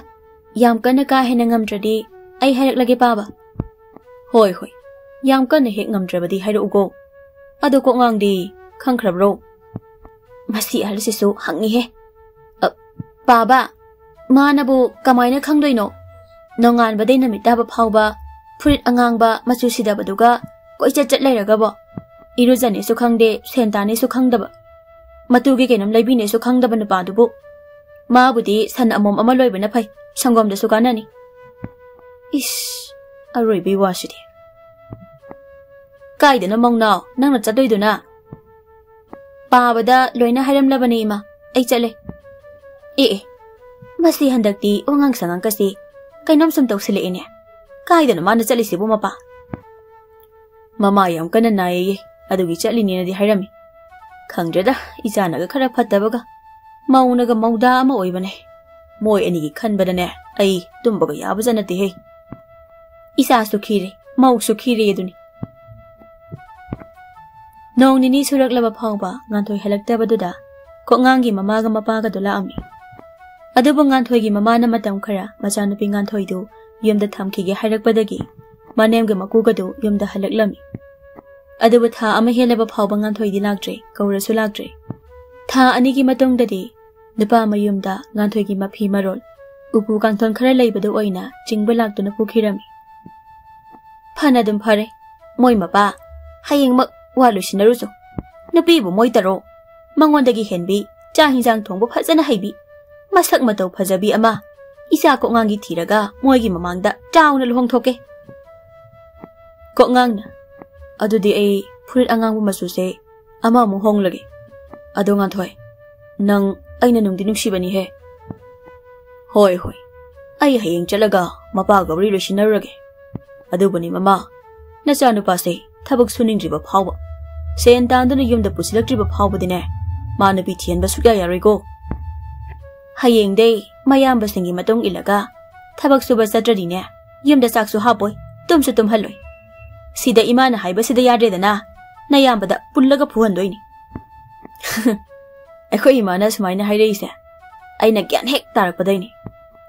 ꯌꯥꯝ ꯀꯟꯅ ꯀꯥ ꯍꯦꯟꯅ ꯉꯝꯗ꯭ꯔꯗꯤ ꯑꯩ ꯍꯥꯏꯔꯛꯂꯒꯦ ꯄꯥꯕ꯫ ꯍꯣꯏ, ꯍꯣꯏ꯫ ꯌꯥꯝ ꯀꯟꯅ ꯍꯦꯛ ꯉꯝꯗ꯭ꯔꯕꯗꯤ ꯍꯥꯏꯔꯛꯎꯀꯣ꯫ ꯑꯗꯣ ꯀꯣꯛꯉꯥꯡꯗꯤ ꯈꯪꯈ꯭ꯔꯕ꯭ꯔꯣ? ꯃꯁꯤ ꯑꯍꯜꯁꯤꯁꯨ ꯍꯪꯉꯤꯍꯦ꯫ ꯑ, ꯄꯥꯕ, ꯃꯥꯅꯕꯨ ꯀꯃꯥꯏꯅ ꯈꯪꯗꯣꯏꯅꯣ? ꯅꯣꯡꯉꯥꯟꯕꯗꯩ ꯅꯨꯃꯤꯠ ꯇꯥꯕ ꯐꯥꯎꯕ ꯐꯨꯔꯤꯠ ꯑꯉꯥꯡꯕ ꯃꯆꯨ ꯁꯤꯗꯕꯗꯨꯒ ꯀꯣꯏꯆꯠ ꯆꯠ ꯂꯩꯔꯒꯕꯣ? ꯏꯔꯨꯖꯅꯦꯁꯨ ꯈꯪꯗꯦ, ꯁꯦꯟ ꯇꯥꯅꯦꯁꯨ ꯈꯪꯗꯕ꯫ ꯃꯇꯨꯒꯤ ꯀꯩꯅꯣꯝ ꯂꯩꯕꯤꯅꯦꯁꯨ ꯈꯪꯗꯕ ꯅꯨꯄꯥꯗꯨꯕꯨ꯫ ꯃꯥꯕꯨꯗꯤ ꯁꯟ ꯑꯃꯣꯝ ꯑꯃ ꯂꯣꯏꯕꯅ ꯐꯩ, ꯁꯪꯒꯣꯝꯗꯁꯨ ꯀꯥꯟꯅꯅꯤ꯫ ꯏꯁ, ꯑꯔꯣꯏꯕꯩ ꯋꯥꯁꯤꯗꯤ꯫ ꯀꯥꯏꯗꯅꯣ ꯃꯧꯅꯥꯎ, ꯅꯪꯅ ꯆꯠꯇꯣꯏꯗꯨꯅ? ꯄꯥꯕꯗ ꯂꯣꯏꯅ ꯍꯥꯏꯔꯝꯂꯕꯅꯦ ꯏꯃꯥ, ꯑꯩ ꯆꯠꯂꯦ꯫ ꯑꯦ ꯑꯦ, ꯃꯁꯤ ꯍꯟꯗꯛꯇꯤ ꯋꯥꯉꯥꯡ ꯁꯉꯥꯡꯒꯁꯤ ꯀꯩꯅꯣꯝ ꯁꯨꯝ ꯇꯧꯁꯤꯜꯂꯛꯑꯦꯅꯦ꯫ ꯀꯥꯏꯗꯅꯣ ꯃꯥꯅ ꯆꯠꯂꯤꯁꯤꯕꯨ ꯃꯄꯥ? ꯃꯃꯥ ꯌꯥꯝ ꯀꯟꯅ ꯅꯥꯏꯌꯦ, ꯑꯗꯨꯒꯤ ꯆꯠꯂꯤꯅꯦꯅꯗꯤ ꯍꯥꯏꯔꯝꯃꯤ꯫ ꯈꯪꯗ꯭ꯔꯦꯗ, ꯏꯆꯥꯅꯒ ꯈꯔ ꯐꯠꯇꯕꯒ, ꯃꯧꯅꯒ ꯃꯧꯗꯥ ꯑꯃ ꯑꯣꯏꯕꯅꯦ꯫ ꯃꯣꯏ ꯑꯅꯤꯒꯤ ꯈꯟꯕꯗꯅꯦ, ꯑꯩ ꯇꯨꯝꯕꯒ ꯌꯥꯕꯖꯥꯠ ꯅꯠꯇꯦꯍꯦ꯫ ꯏꯆꯥꯁꯨ ꯈꯤꯔꯦ, ꯃꯧꯁꯨ ꯈꯤꯔꯦ ꯑꯗꯨꯅꯤ꯫ ꯅꯣꯡ ꯅꯤꯅꯤ ꯁꯨꯔꯛꯂꯕ ꯐꯥꯎꯕ ꯉꯥꯟꯊꯣꯏ ꯍꯜꯂꯛꯇꯕꯗꯨꯗ ꯀꯣꯛꯉꯥꯡꯒꯤ ꯃꯃꯥꯒ ꯃꯄꯥꯒꯗꯨ ꯂꯥꯛꯑꯝꯃꯤ꯫ ꯑꯗꯨꯕꯨ ꯉꯥꯟꯊꯣꯏꯒꯤ ꯃꯃꯥꯅ ꯃꯇꯝ ꯈꯔ ꯃꯆꯥꯅꯨꯄꯤ ꯉꯥꯟꯊꯣꯏꯗꯨ ꯌꯨꯝꯗ ꯊꯝꯈꯤꯒꯦ ꯍꯥꯏꯔꯛꯄꯗꯒꯤ ꯃꯅꯦꯝꯒ ꯃꯀꯨꯒꯗꯨ ꯌꯨꯝꯗ ꯍꯜꯂꯛꯂꯝꯃꯤ꯫ ꯑꯗꯨꯕꯨ ꯊꯥ ꯑꯃ ꯍꯦꯜꯂꯕ ꯐꯥꯎꯕ ꯉꯥꯟꯊꯣꯏꯗꯤ ꯂꯥꯛꯇ꯭ꯔꯦ, ꯀꯧꯔꯁꯨ ꯂꯥꯛꯇ꯭ꯔꯦ꯫ ꯊꯥ ꯑꯅꯤꯒꯤ ꯃꯇꯨꯡꯗꯗꯤ ꯅꯨꯄꯥ ꯃꯌꯨꯝꯗ ꯉꯥꯟꯊꯣꯏꯒꯤ ꯃꯐꯤ ꯃꯔꯣꯜ, ꯎꯄꯨ ꯀꯥꯡꯊꯣꯟ ꯈꯔ ꯂꯩꯕꯗꯨ ꯑꯣꯏꯅ ꯆꯤꯡꯕ ꯂꯥꯛꯇꯨꯅ ꯄꯨꯈꯤꯔꯝꯃꯤ꯫ ꯐꯅ ꯑꯗꯨꯝ ꯐꯔꯦ, ꯃꯣꯏ ꯃꯄꯥ ꯍꯌꯦꯡꯃꯛ ꯋꯥ ꯂꯣꯏꯁꯤꯟꯅꯔꯨꯆꯣ꯫ ꯅꯨꯄꯤꯕꯨ ꯃꯣꯏ ꯇꯔꯣ, ꯃꯉꯣꯟꯗꯒꯤ ꯍꯦꯟꯕꯤ, ꯆꯥꯛ ꯍꯤꯟꯖꯥꯡ ꯊꯣꯡꯕ ꯐꯖꯅ ꯍꯩꯕꯤ, ꯃꯁꯛ ꯃꯇꯧ ꯐꯖꯕꯤ ꯑꯃ ꯏꯆꯥ ꯀꯣꯛꯉꯥꯡꯒꯤ ꯊꯤꯔꯒ ꯃꯣꯏꯒꯤ ꯃꯃꯥꯡꯗ ꯆꯥꯎꯅ ꯂꯨꯍꯣꯡꯊꯣꯛꯀꯦ꯫ ꯀꯣꯛꯉꯥꯡꯅ, ꯑꯗꯨꯗꯤ ꯑꯩ ꯐꯨꯔꯤꯠ ꯑꯉꯥꯡꯕ ꯃꯆꯨꯁꯦ ꯑꯃꯃꯨꯛ ꯍꯣꯡꯂꯒꯦ꯫ ꯑꯗꯣ ꯉꯥꯟꯊꯣꯏ, ꯅꯪ ꯑꯩꯅ ꯅꯨꯡꯗꯤ ꯅꯨꯡꯁꯤꯕꯅꯤꯍꯦ꯫ ꯍꯣꯏ, ꯍꯣꯏ, ꯑꯩ ꯍꯌꯦꯡ ꯆꯠꯂꯒ ꯃꯄꯥꯒ ꯋꯥꯔꯤ ꯂꯣꯏꯁꯤꯟꯅꯔꯨꯔꯒꯦ꯫ ꯑꯗꯨꯕꯨꯅꯤ ꯃꯃꯥ, ꯅꯆꯥꯅꯨꯄꯥꯁꯦ ꯊꯕꯛ ꯁꯨꯅꯤꯡꯗ꯭ꯔꯤꯕ ꯐꯥꯎꯕ, ꯁꯦꯟ ꯇꯥꯟꯗꯨꯅ ꯌꯨꯝꯗ ꯄꯨꯁꯤꯜꯂꯛꯇ꯭ꯔꯤꯕ ꯐꯥꯎꯕꯗꯤꯅꯦ, ꯃꯥ ꯅꯨꯄꯤ ꯊꯤꯍꯟꯕ ꯁꯨꯛꯌꯥ ꯌꯥꯔꯣꯏꯀꯣ꯫ ꯍꯌꯦꯡꯗꯩ ꯃꯌꯥꯝꯕꯁꯤꯡꯒꯤ ꯃꯇꯨꯡ ꯏꯜꯂꯒ ꯊꯕꯛ ꯁꯨꯕ ꯆꯠꯇ꯭ꯔꯗꯤꯅꯦ, ꯌꯨꯝꯗ ꯆꯥꯛꯁꯨ ꯍꯥꯞꯄꯣꯏ, ꯇꯨꯝꯁꯨ ꯇꯨꯝꯍꯜꯂꯣꯏ꯫ ꯁꯤꯗ ꯏꯃꯥꯅ ꯍꯥꯏꯕꯁꯤꯗ ꯌꯥꯗ꯭ꯔꯦꯗꯅ, ꯅꯌꯥꯝꯕꯗ ꯄꯨꯜꯂꯒ ꯐꯨꯍꯟꯗꯣꯏꯅꯤ꯫ ꯑꯩꯈꯣꯏ ꯏꯃꯥꯅ ꯁꯨꯃꯥꯏꯅ ꯍꯥꯏꯔꯛꯏꯁꯦ ꯑꯩꯅ ꯒ꯭ꯌꯥꯟ ꯍꯦꯛ ꯇꯥꯔꯛꯄꯗꯩꯅꯤ꯫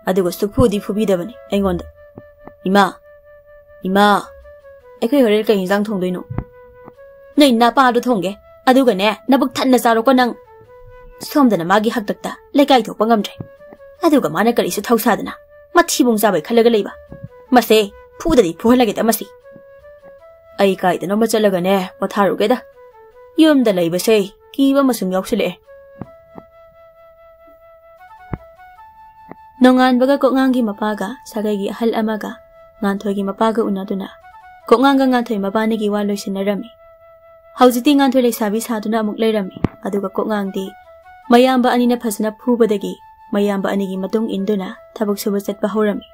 ꯑꯗꯨꯒ ꯁꯨꯛꯐꯨꯗꯤ ꯐꯨꯕꯤꯗꯕꯅꯤ ꯑꯩꯉꯣꯟꯗ꯫ "ꯏꯃꯥ, ꯏꯃꯥ, ꯑꯩꯈꯣꯏ ꯍꯣꯔꯦꯟ ꯀꯩ ꯏꯟꯖꯥꯡ ꯊꯣꯡꯗꯣꯏꯅꯣ?" "ꯅꯣꯏ ꯅꯄꯥꯗꯣ ꯊꯣꯡꯒꯦ, ꯑꯗꯨꯒꯅꯦ ꯅꯕꯨꯛ ꯊꯟꯅ ꯆꯥꯔꯣꯀꯣ ꯅꯪ꯫" ꯁꯣꯝꯗꯅ ꯃꯥꯒꯤ ꯍꯥꯛꯇꯛꯇ ꯂꯩꯀꯥꯏ ꯊꯣꯛꯄ ꯉꯝꯗ꯭ꯔꯦ꯫ ꯑꯗꯨꯒ ꯃꯥꯅ ꯀꯔꯤꯁꯨ ꯊꯧꯁꯥꯗꯅ ꯃꯊꯤꯕꯣꯡ ꯆꯥꯕꯩ ꯈꯜꯂꯒ ꯂꯩꯕ꯫ ꯃꯁꯦ ꯐꯨꯗꯗꯤ ꯐꯨꯍꯜꯂꯒꯦꯗ ꯃꯁꯤ꯫ ꯑꯩ ꯀꯥꯏꯗꯅꯣꯃ ꯆꯠꯂꯒꯅꯦ ꯄꯣꯊꯥꯔꯨꯒꯦꯗ꯫ ꯌꯨꯝꯗ ꯂꯩꯕꯁꯦ ꯀꯤꯕ ꯑꯃ ꯁꯨꯝ ꯌꯥꯎꯁꯤꯜꯂꯛꯑꯦ꯫ ꯅꯣꯡꯉꯥꯟꯕꯒ ꯀꯣꯛꯉꯥꯡꯒꯤ ꯃꯄꯥꯒ ꯁꯥꯒꯩꯒꯤ ꯑꯍꯜ ꯑꯃꯒ ꯉꯥꯟꯊꯣꯏꯒꯤ ꯃꯄꯥꯒ ꯎꯅꯗꯨꯅ ꯀꯣꯛꯉꯥꯡꯒ ꯉꯥꯟꯊꯣꯏ ꯃꯕꯥꯅꯤꯒꯤ ꯋꯥ ꯂꯣꯏꯁꯤꯟꯅꯔꯝꯃꯤ꯫ ꯍꯧꯖꯤꯛꯇꯤ ꯉꯥꯟꯊꯣꯏ ꯂꯩꯁꯥꯕꯤ ꯁꯥꯗꯨꯅ ꯑꯃꯨꯛ ꯂꯩꯔꯝꯃꯤ꯫ ꯑꯗꯨꯒ ꯀꯣꯛꯉꯥꯡꯗꯤ ꯃꯌꯥꯝꯕ ꯑꯅꯤꯅ ꯐꯖꯅ ꯐꯨꯕꯗꯒꯤ ꯃꯌꯥꯝꯕ ꯑꯅꯤꯒꯤ ꯃꯇꯨꯡ ꯏꯟꯗꯨꯅ ꯊꯕꯛ ꯁꯨꯕ ꯆꯠꯄ ꯍꯧꯔꯝꯃꯤ꯫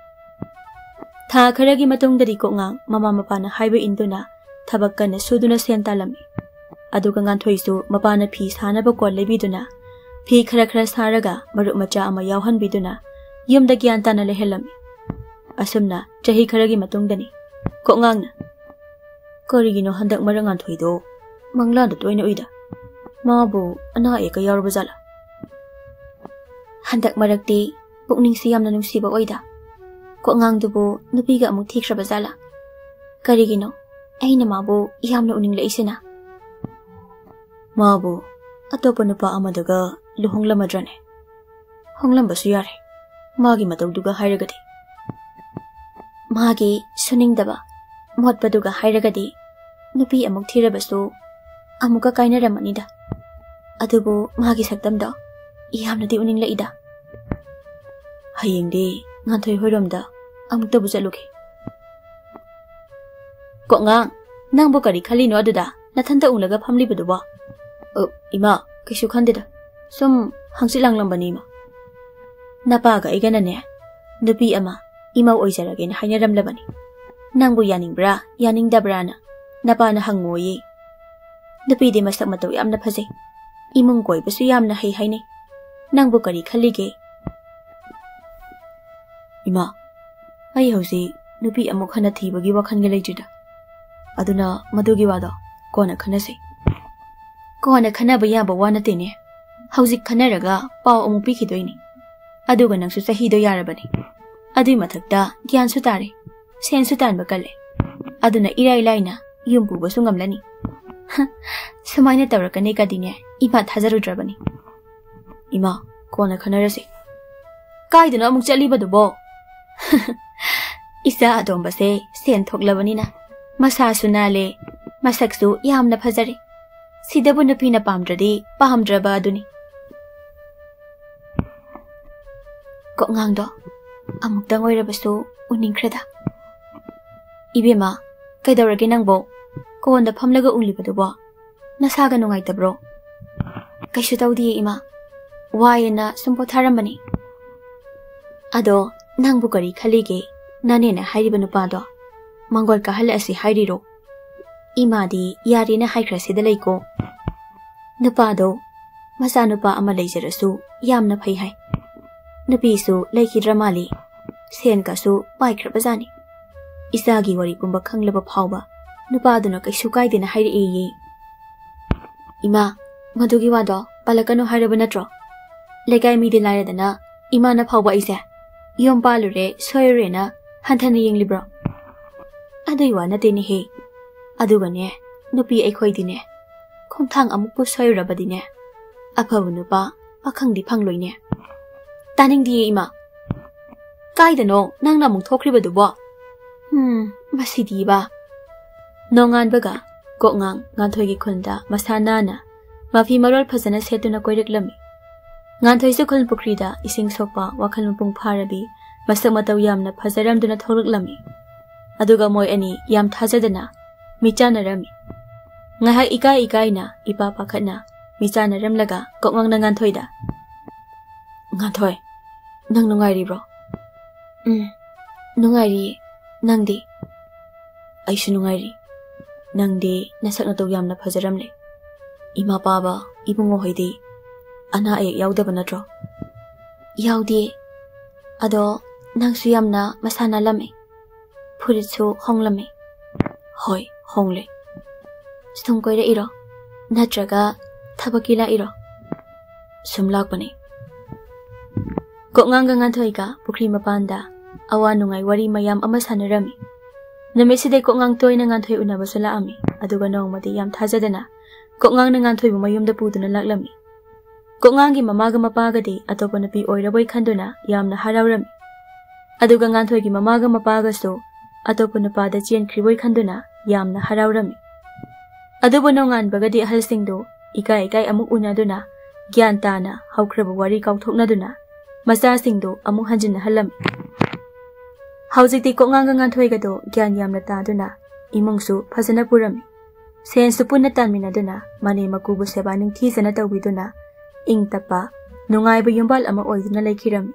ꯊꯥ ꯈꯔꯒꯤ ꯃꯇꯨꯡꯗꯗꯤ ꯀꯣꯛꯉꯥꯡ ꯃꯃꯥ ꯃꯄꯥꯅ ꯍꯥꯏꯕ ꯏꯟꯗꯨꯅ ꯊꯕꯛ ꯀꯟꯅ ꯁꯨꯗꯨꯅ ꯁꯦꯟ ꯇꯥꯜꯂꯝꯃꯤ꯫ ꯑꯗꯨꯒ ꯉꯥꯟꯊꯣꯏꯁꯨ ꯃꯄꯥꯅ ꯐꯤ ꯁꯥꯅꯕ ꯀꯣꯟ ꯂꯩꯕꯤꯗꯨꯅ ꯐꯤ ꯈꯔ ꯈꯔ ꯁꯥꯔꯒ ꯃꯔꯨꯞ ꯃꯆꯥ ꯑꯃ ꯌꯥꯎꯍꯟꯕꯤꯗꯨꯅ ꯌꯨꯝꯗ ꯒ꯭ꯌꯥꯟ ꯇꯥꯅ ꯂꯩꯍꯜꯂꯝꯃꯤ꯫ ꯑꯁꯨꯝꯅ ꯆꯍꯤ ꯈꯔꯒꯤ ꯃꯇꯨꯡꯗꯅꯤ꯫ ꯀꯣꯛꯉꯥꯡꯅ, "ꯀꯔꯤꯒꯤꯅꯣ ꯍꯟꯗꯛ ꯃꯔꯛ ꯉꯥꯟꯊꯣꯏꯗꯣ ꯃꯪꯂꯥꯟꯗ ꯇꯣꯏꯅ ꯎꯏꯗ? ꯃꯥꯕꯨ ꯑꯅꯥ ꯑꯌꯦꯛꯀ ꯌꯥꯎꯔꯕ ꯖꯥꯠꯂꯥ?" "ꯍꯟꯗꯛ ꯃꯔꯛꯇꯤ ꯄꯨꯛꯅꯤꯡꯁꯤ ꯌꯥꯝꯅ ꯅꯨꯡꯁꯤꯕ ꯑꯣꯏꯗ꯫ ꯀꯣꯛꯉꯥꯡꯗꯨꯕꯨ ꯅꯨꯄꯤꯒ ꯑꯃꯨꯛ ꯊꯤꯈ꯭ꯔꯕ ꯖꯥꯠꯂꯥ? ꯀꯔꯤꯒꯤꯅꯣ ꯑꯩꯅ ꯃꯥꯕꯨ ꯌꯥꯝꯅ ꯎꯅꯤꯡꯂꯛꯏꯁꯤꯅ?" "ꯃꯥꯕꯨ ꯑꯇꯣꯞꯄ ꯅꯨꯄꯥ ꯑꯃꯗꯒ ꯂꯨꯍꯣꯡꯂꯝꯃꯗ꯭ꯔꯅꯦ?" "ꯍꯣꯡꯂꯝꯕꯁꯨ ꯌꯥꯔꯦ, ꯃꯥꯒꯤ ꯃꯇꯧꯗꯨꯒ ꯍꯥꯏꯔꯒꯗꯤ꯫" "ꯃꯥꯒꯤ ꯁꯨꯅꯤꯡꯗꯕ ꯃꯣꯠꯄꯗꯨꯒ ꯍꯥꯏꯔꯒꯗꯤ ꯅꯨꯄꯤ ꯑꯃꯨꯛ ꯊꯤꯔꯕꯁꯨ ꯑꯃꯨꯛꯀ ꯀꯥꯏꯅꯔꯝꯃꯅꯤꯗ꯫ ꯑꯗꯨꯕꯨ ꯃꯥꯒꯤ ꯁꯛꯇꯝꯗꯣ ꯌꯥꯝꯅꯗꯤ ꯎꯅꯤꯡꯂꯛꯏꯗ꯫" "ꯍꯌꯦꯡꯗꯤ ꯉꯥꯟꯊꯣꯏ ꯍꯣꯏꯔꯣꯝꯗ ꯑꯃꯨꯛꯇꯕꯨ ꯆꯠꯂꯨꯒꯦ꯫" "ꯀꯣꯛꯉꯥꯡ, ꯅꯪꯕꯨ ꯀꯔꯤ ꯈꯜꯂꯤꯅꯣ ꯑꯗꯨꯗ ꯅꯊꯟꯇ ꯎꯪꯂꯒ ꯐꯝꯂꯤꯕꯗꯨꯕꯣ?" "ꯑ, ꯏꯃꯥ, ꯀꯩꯁꯨ ꯈꯟꯗꯦꯗ꯫ ꯁꯨꯝ ꯍꯪꯆꯤꯠ ꯂꯥꯡꯂꯝꯕꯅꯤ, ꯏꯃꯥ꯫" "ꯅꯄꯥꯒ ꯑꯩꯒꯅꯅꯦ ꯅꯨꯄꯤ ꯑꯃ ꯏꯃꯧ ꯑꯣꯏꯖꯔꯒꯦꯅ ꯍꯥꯏꯅꯔꯝꯂꯕꯅꯤ꯫ ꯅꯪꯕꯨ ꯌꯥꯅꯤꯡꯕ꯭ꯔꯥ ꯌꯥꯅꯤꯡꯗꯕ꯭ꯔꯥꯅ ꯅꯄꯥꯅ ꯍꯪꯉꯣꯌꯦ꯫ ꯅꯨꯄꯤꯗꯤ ꯃꯁꯛ ꯃꯇꯧ ꯌꯥꯝꯅ ꯐꯖꯩ, ꯏꯃꯨꯡ ꯀꯣꯏꯕꯁꯨ ꯌꯥꯝꯅ ꯍꯩ ꯍꯥꯏꯅꯩ꯫ ꯅꯪꯕꯨ ꯀꯔꯤ ꯈꯜꯂꯤꯒꯦ?" "ꯏꯃꯥ, ꯑꯩ ꯍꯧꯖꯤꯛ ꯅꯨꯄꯤ ꯑꯃꯨꯛ ꯍꯟꯅ ꯊꯤꯕꯒꯤ ꯋꯥꯈꯜꯒ ꯂꯩꯇ꯭ꯔꯤꯗ꯫ ꯑꯗꯨꯅ ꯃꯗꯨꯒꯤ ꯋꯥꯗꯣ ꯀꯣꯟꯅ ꯈꯟꯅꯁꯤ꯫ ꯀꯣꯟꯅ ꯈꯟꯅꯕ ꯌꯥꯕ ꯋꯥ ꯅꯠꯇꯦꯅꯦ꯫ ꯍꯧꯖꯤꯛ ꯈꯟꯅꯔꯒ ꯄꯥꯎ ꯑꯃꯨꯛ ꯄꯤꯈꯤꯗꯣꯏꯅꯤ꯫ ꯑꯗꯨꯒ ꯅꯪꯁꯨ ꯆꯍꯤꯗꯣ ꯌꯥꯔꯕꯅꯤ꯫ ꯑꯗꯨꯏ ꯃꯊꯛꯇ ꯒ꯭ꯌꯥꯟꯁꯨ ꯇꯥꯔꯦ, ꯁꯦꯟꯁꯨ ꯇꯥꯟꯕ ꯀꯜꯂꯦ꯫ ꯑꯗꯨꯅ ꯏꯔꯥꯏ ꯂꯥꯏꯅ ꯌꯨꯝ ꯄꯨꯕꯁꯨ ꯉꯝꯂꯅꯤ꯫ ꯁꯨꯃꯥꯏꯅ ꯇꯧꯔꯛꯀꯅꯤ ꯀꯗꯤꯅꯦ ꯏꯃꯥ ꯊꯥꯖꯔꯨꯗ꯭ꯔꯕꯅꯤ꯫ ꯏꯃꯥ, ꯀꯣꯟꯅ ꯈꯟꯅꯔꯁꯤ꯫ ꯀꯥꯏꯗꯅꯣ ꯑꯃꯨꯛ ꯆꯠꯂꯤꯕꯗꯨꯕꯣ? ꯏꯆꯥ ꯑꯇꯣꯝꯕꯁꯦ ꯁꯦꯟ ꯊꯣꯛꯂꯕꯅꯤꯅ ꯃꯁꯥꯁꯨ ꯅꯥꯜꯂꯦ, ꯃꯁꯛꯁꯨ ꯌꯥꯝꯅ ꯐꯖꯔꯦ꯫ ꯁꯤꯗꯕꯨ ꯅꯨꯄꯤꯅ ꯄꯥꯝꯗ꯭ꯔꯗꯤ ꯄꯥꯝꯗ꯭ꯔꯕ ꯑꯗꯨꯅꯤ꯫ ꯀꯣꯛꯉꯥꯡꯗꯣ ꯑꯃꯨꯛꯇꯪ ꯑꯣꯏꯔꯕꯁꯨ ꯎꯅꯤꯡꯈ꯭ꯔꯦꯗ꯫ ꯏꯕꯦꯝꯃ, ꯀꯩꯗꯧꯔꯒꯦ ꯅꯪꯕꯣ? ꯀꯣꯟꯗ ꯐꯝꯂꯒ ꯎꯪꯂꯤꯕꯗꯨꯕꯣ? ꯅꯁꯥꯒ ꯅꯨꯡꯉꯥꯏꯇꯕ꯭ꯔꯣ? ꯀꯩꯁꯨ ꯇꯧꯗꯤꯌꯦ ꯏꯃꯥ, ꯋꯥꯏꯌꯦꯅ ꯁꯨꯝ ꯄꯣꯊꯥꯔꯝꯕꯅꯤ꯫ ꯑꯗꯣ ꯅꯪꯕꯨ ꯀꯔꯤ ꯈꯜꯂꯤꯒꯦ? ꯅꯅꯦꯅ ꯍꯥꯏꯔꯤꯕ ꯅꯨꯄꯥꯗꯣ ꯃꯪꯒꯣꯜ ꯀꯥꯍꯜꯂꯛꯑꯁꯤ ꯍꯥꯏꯔꯤꯔꯣ? ꯏꯃꯥꯗꯤ ꯌꯥꯔꯦꯅ ꯍꯥꯏꯈ꯭ꯔꯁꯤꯗ ꯂꯩꯀꯣ꯫ ꯅꯨꯄꯥꯗꯣ ꯃꯆꯥꯅꯨꯄꯥ ꯑꯃ ꯂꯩꯖꯔꯁꯨ ꯌꯥꯝꯅ ꯐꯩ ꯍꯥꯏ꯫ ꯅꯨꯄꯤꯁꯨ ꯂꯩꯈꯤꯗ꯭ꯔ ꯃꯥꯜꯂꯤ, ꯁꯦꯟꯒꯁꯨ ꯄꯥꯏꯈ꯭ꯔꯕꯖꯥꯠꯅꯤ꯫ ꯏꯆꯥꯒꯤ ꯋꯥꯔꯤ ꯄꯨꯝꯕ ꯈꯪꯂꯕ ꯐꯥꯎꯕ ꯅꯨꯄꯥꯗꯨꯅ ꯀꯩꯁꯨ ꯀꯥꯏꯗꯦꯅ ꯍꯥꯏꯔꯛꯑꯦꯌꯦ꯫ ꯏꯃꯥ, ꯃꯗꯨꯒꯤ ꯋꯥꯗꯣ ꯄꯜꯂꯛꯀꯅꯨ ꯍꯥꯏꯔꯕ ꯅꯠꯇ꯭ꯔꯣ? ꯂꯩꯀꯥꯏ ꯃꯤꯗꯤ ꯂꯥꯏꯔꯗꯅ ꯏꯃꯥꯅ ꯐꯥꯎꯕ ꯑꯩꯁꯦ ꯌꯨꯝ ꯄꯥꯜꯂꯨꯔꯦ, ꯁꯣꯏꯔꯨꯔꯦꯅ ꯍꯟꯊꯅ ꯌꯦꯡꯂꯤꯕ꯭ꯔꯣ? ꯑꯗꯨꯏ ꯋꯥ ꯅꯠꯇꯦꯅꯦꯍꯦ꯫ ꯑꯗꯨꯒꯅꯦ, ꯅꯨꯄꯤ ꯑꯩꯈꯣꯏꯗꯤꯅꯦ, ꯈꯣꯡꯊꯥꯡ ꯑꯃꯨꯛꯄꯨ ꯁꯣꯏꯔꯨꯔꯕꯗꯤꯅꯦ, ꯑꯐꯕ ꯅꯨꯄꯥ ꯄꯥꯈꯪꯗꯤ ꯐꯪꯂꯣꯏꯅꯦ꯫ ꯇꯥꯅꯤꯡꯗꯤꯌꯦ ꯏꯃꯥ꯫ ꯀꯥꯏꯗꯅꯣ ꯅꯪꯅ ꯑꯃꯨꯛ ꯊꯣꯛꯈ꯭ꯔꯤꯕꯗꯨꯕꯣ? ꯎꯝ, ꯃꯁꯤꯗꯤꯕ꯫ ꯅꯣꯡꯉꯥꯟꯕꯒ ꯀꯣꯛꯉꯥꯡ ꯉꯥꯟꯊꯣꯏꯒꯤ ꯈꯨꯟꯗ ꯃꯁꯥ ꯅꯥꯟꯅ ꯃꯐꯤ ꯃꯔꯣꯜ ꯐꯖꯅ ꯁꯦꯠꯇꯨꯅ ꯀꯣꯏꯔꯛꯂꯝꯃꯤ꯫ ꯉꯥꯟꯊꯣꯏꯁꯨ ꯈꯨꯜ ꯄꯨꯈ꯭ꯔꯤꯗ ꯏꯁꯤꯡ ꯁꯣꯛꯄ ꯋꯥꯈꯜ ꯃꯄꯨꯡ ꯐꯥꯔꯕꯤ, ꯃꯁꯛ ꯃꯇꯧ ꯌꯥꯝꯅ ꯐꯖꯔꯝꯗꯨꯅ ꯊꯣꯛꯂꯛꯂꯝꯃꯤ꯫ ꯑꯗꯨꯒ ꯃꯣꯏ ꯑꯅꯤ ꯌꯥꯝ ꯊꯥꯖꯗꯅ ꯃꯤꯆꯥꯟꯅꯔꯝꯃꯤ꯫ ꯉꯥꯏꯍꯥꯛ ꯏꯀꯥꯏ ꯏꯀꯥꯏꯅ ꯏꯄꯥ ꯄꯥꯈꯠꯅ ꯃꯤꯆꯥꯟꯅꯔꯝꯂꯒ ꯀꯣꯛꯉꯥꯡꯅ ꯉꯥꯟꯊꯣꯏꯗ, "ꯉꯥꯟꯊꯣꯏ, ꯅꯪ ꯅꯨꯡꯉꯥꯏꯔꯤꯕ꯭ꯔꯣ?" "ꯎꯝ, ꯅꯨꯡꯉꯥꯏꯔꯤꯌꯦ꯫ ꯅꯪꯗꯤ?" "ꯑꯩꯁꯨ ꯅꯨꯡꯉꯥꯏꯔꯤ꯫ ꯅꯪꯗꯤ ꯅꯁꯛ ꯅꯇꯧ ꯌꯥꯝꯅ ꯐꯖꯔꯝꯂꯦ꯫ ꯏꯃꯥ ꯄꯥꯕ, ꯏꯕꯨꯡꯉꯣ ꯍꯣꯏꯗꯤ ꯑꯅꯥ ꯑꯌꯦꯛ ꯌꯥꯎꯗꯕ ꯅꯠꯇ꯭ꯔꯣ?" "ꯌꯥꯎꯗꯦ꯫ ꯑꯗꯣ ꯅꯪꯁꯨ ꯌꯥꯝꯅ ꯃꯁꯥ ꯅꯥꯜꯂꯝꯃꯦ꯫ ꯐꯨꯔꯤꯠꯁꯨ ꯍꯣꯡꯂꯝꯃꯤ꯫ ꯍꯣꯏ, ꯍꯣꯡꯂꯦ꯫ ꯁꯨꯝ ꯀꯣꯏꯔꯛꯏꯔꯣ? ꯅꯠꯇ꯭ꯔꯒ ꯊꯕꯛꯀꯤ ꯂꯥꯛꯏꯔꯣ? ꯁꯨꯝ ꯂꯥꯛꯄꯅꯤ꯫ ꯀꯣꯛꯉꯥꯡꯒ ꯉꯥꯟꯊꯣꯏꯒ ꯄꯨꯈ꯭ꯔꯤ ꯃꯄꯥꯟꯗ ꯑꯋꯥ ꯅꯨꯡꯉꯥꯏ ꯋꯥꯔꯤ ꯃꯌꯥꯝ ꯑꯃ ꯁꯥꯟꯅꯔꯝꯃꯤ꯫ ꯅꯨꯃꯤꯠꯁꯤꯗꯩ ꯀꯣꯛꯉꯥꯡ ꯇꯣꯏꯅ ꯉꯥꯟꯊꯣꯏ ꯎꯅꯕꯁꯨ ꯂꯥꯛꯑꯝꯃꯤ꯫ ꯑꯗꯨꯒ ꯅꯣꯡꯃꯗꯤ ꯌꯥꯝ ꯊꯥꯖꯗꯅ ꯀꯣꯛꯉꯥꯡꯅ ꯉꯥꯟꯊꯣꯏꯕꯨ ꯃꯌꯨꯝꯗ ꯄꯨꯗꯨꯅ ꯂꯥꯛꯂꯝꯃꯤ꯫ ꯀꯣꯛꯉꯥꯡꯒꯤ ꯃꯃꯥꯒ ꯃꯄꯥꯒꯗꯤ ꯑꯇꯣꯞꯄ ꯅꯨꯄꯤ ꯑꯣꯏꯔꯕꯣꯏ ꯈꯟꯗꯨꯅ ꯌꯥꯝꯅ ꯍꯔꯥꯎꯔꯝꯃꯤ꯫ ꯑꯗꯨꯒ ꯉꯥꯟꯊꯣꯏꯒꯤ ꯃꯃꯥꯒ ꯃꯄꯥꯒꯁꯨ ꯑꯇꯣꯞꯄ ꯅꯨꯄꯥꯗ ꯆꯦꯟꯈ꯭ꯔꯤꯕꯣꯏ ꯈꯟꯗꯨꯅ ꯌꯥꯝꯅ ꯍꯔꯥꯎꯔꯝꯃꯤ꯫ ꯑꯗꯨꯕꯨ ꯅꯣꯡꯉꯥꯟꯕꯒꯗꯤ ꯑꯍꯜꯁꯤꯡꯗꯨ ꯏꯀꯥꯏ ꯏꯀꯥꯏ ꯑꯃꯨꯛ ꯎꯅꯗꯨꯅ ꯒ꯭ꯌꯥꯟ ꯇꯥꯅ ꯍꯧꯈ꯭ꯔꯕ ꯋꯥꯔꯤ ꯀꯥꯎꯊꯣꯛꯅꯗꯨꯅ ꯃꯆꯥꯁꯤꯡꯗꯨ ꯑꯃꯨꯛ ꯍꯟꯖꯤꯟꯅꯍꯜꯂꯝꯃꯤ꯫ ꯍꯧꯖꯤꯛꯇꯤ ꯀꯣꯛꯉꯥꯡꯒ ꯉꯥꯟꯊꯣꯏꯒꯗꯣ ꯒ꯭ꯌꯥꯟ ꯌꯥꯝꯅ ꯇꯥꯗꯨꯅ ꯏꯃꯨꯡꯁꯨ ꯐꯖꯅ ꯄꯨꯔꯝꯃꯤ꯫ ꯁꯦꯟꯁꯨ ꯄꯨꯟꯅ ꯇꯥꯟꯃꯤꯟꯅꯗꯨꯅ ꯃꯅꯦꯝ ꯃꯀꯨꯕꯨ ꯁꯦꯕꯥ ꯅꯤꯡꯊꯤꯖꯅ ꯇꯧꯕꯤꯗꯨꯅ ꯏꯪ ꯇꯞꯄ, ꯅꯨꯡꯉꯥꯏꯕ ꯌꯨꯝꯕꯥꯜ ꯑꯃ ꯑꯣꯏꯗꯨꯅ ꯂꯩꯈꯤꯔꯝꯃꯤ꯫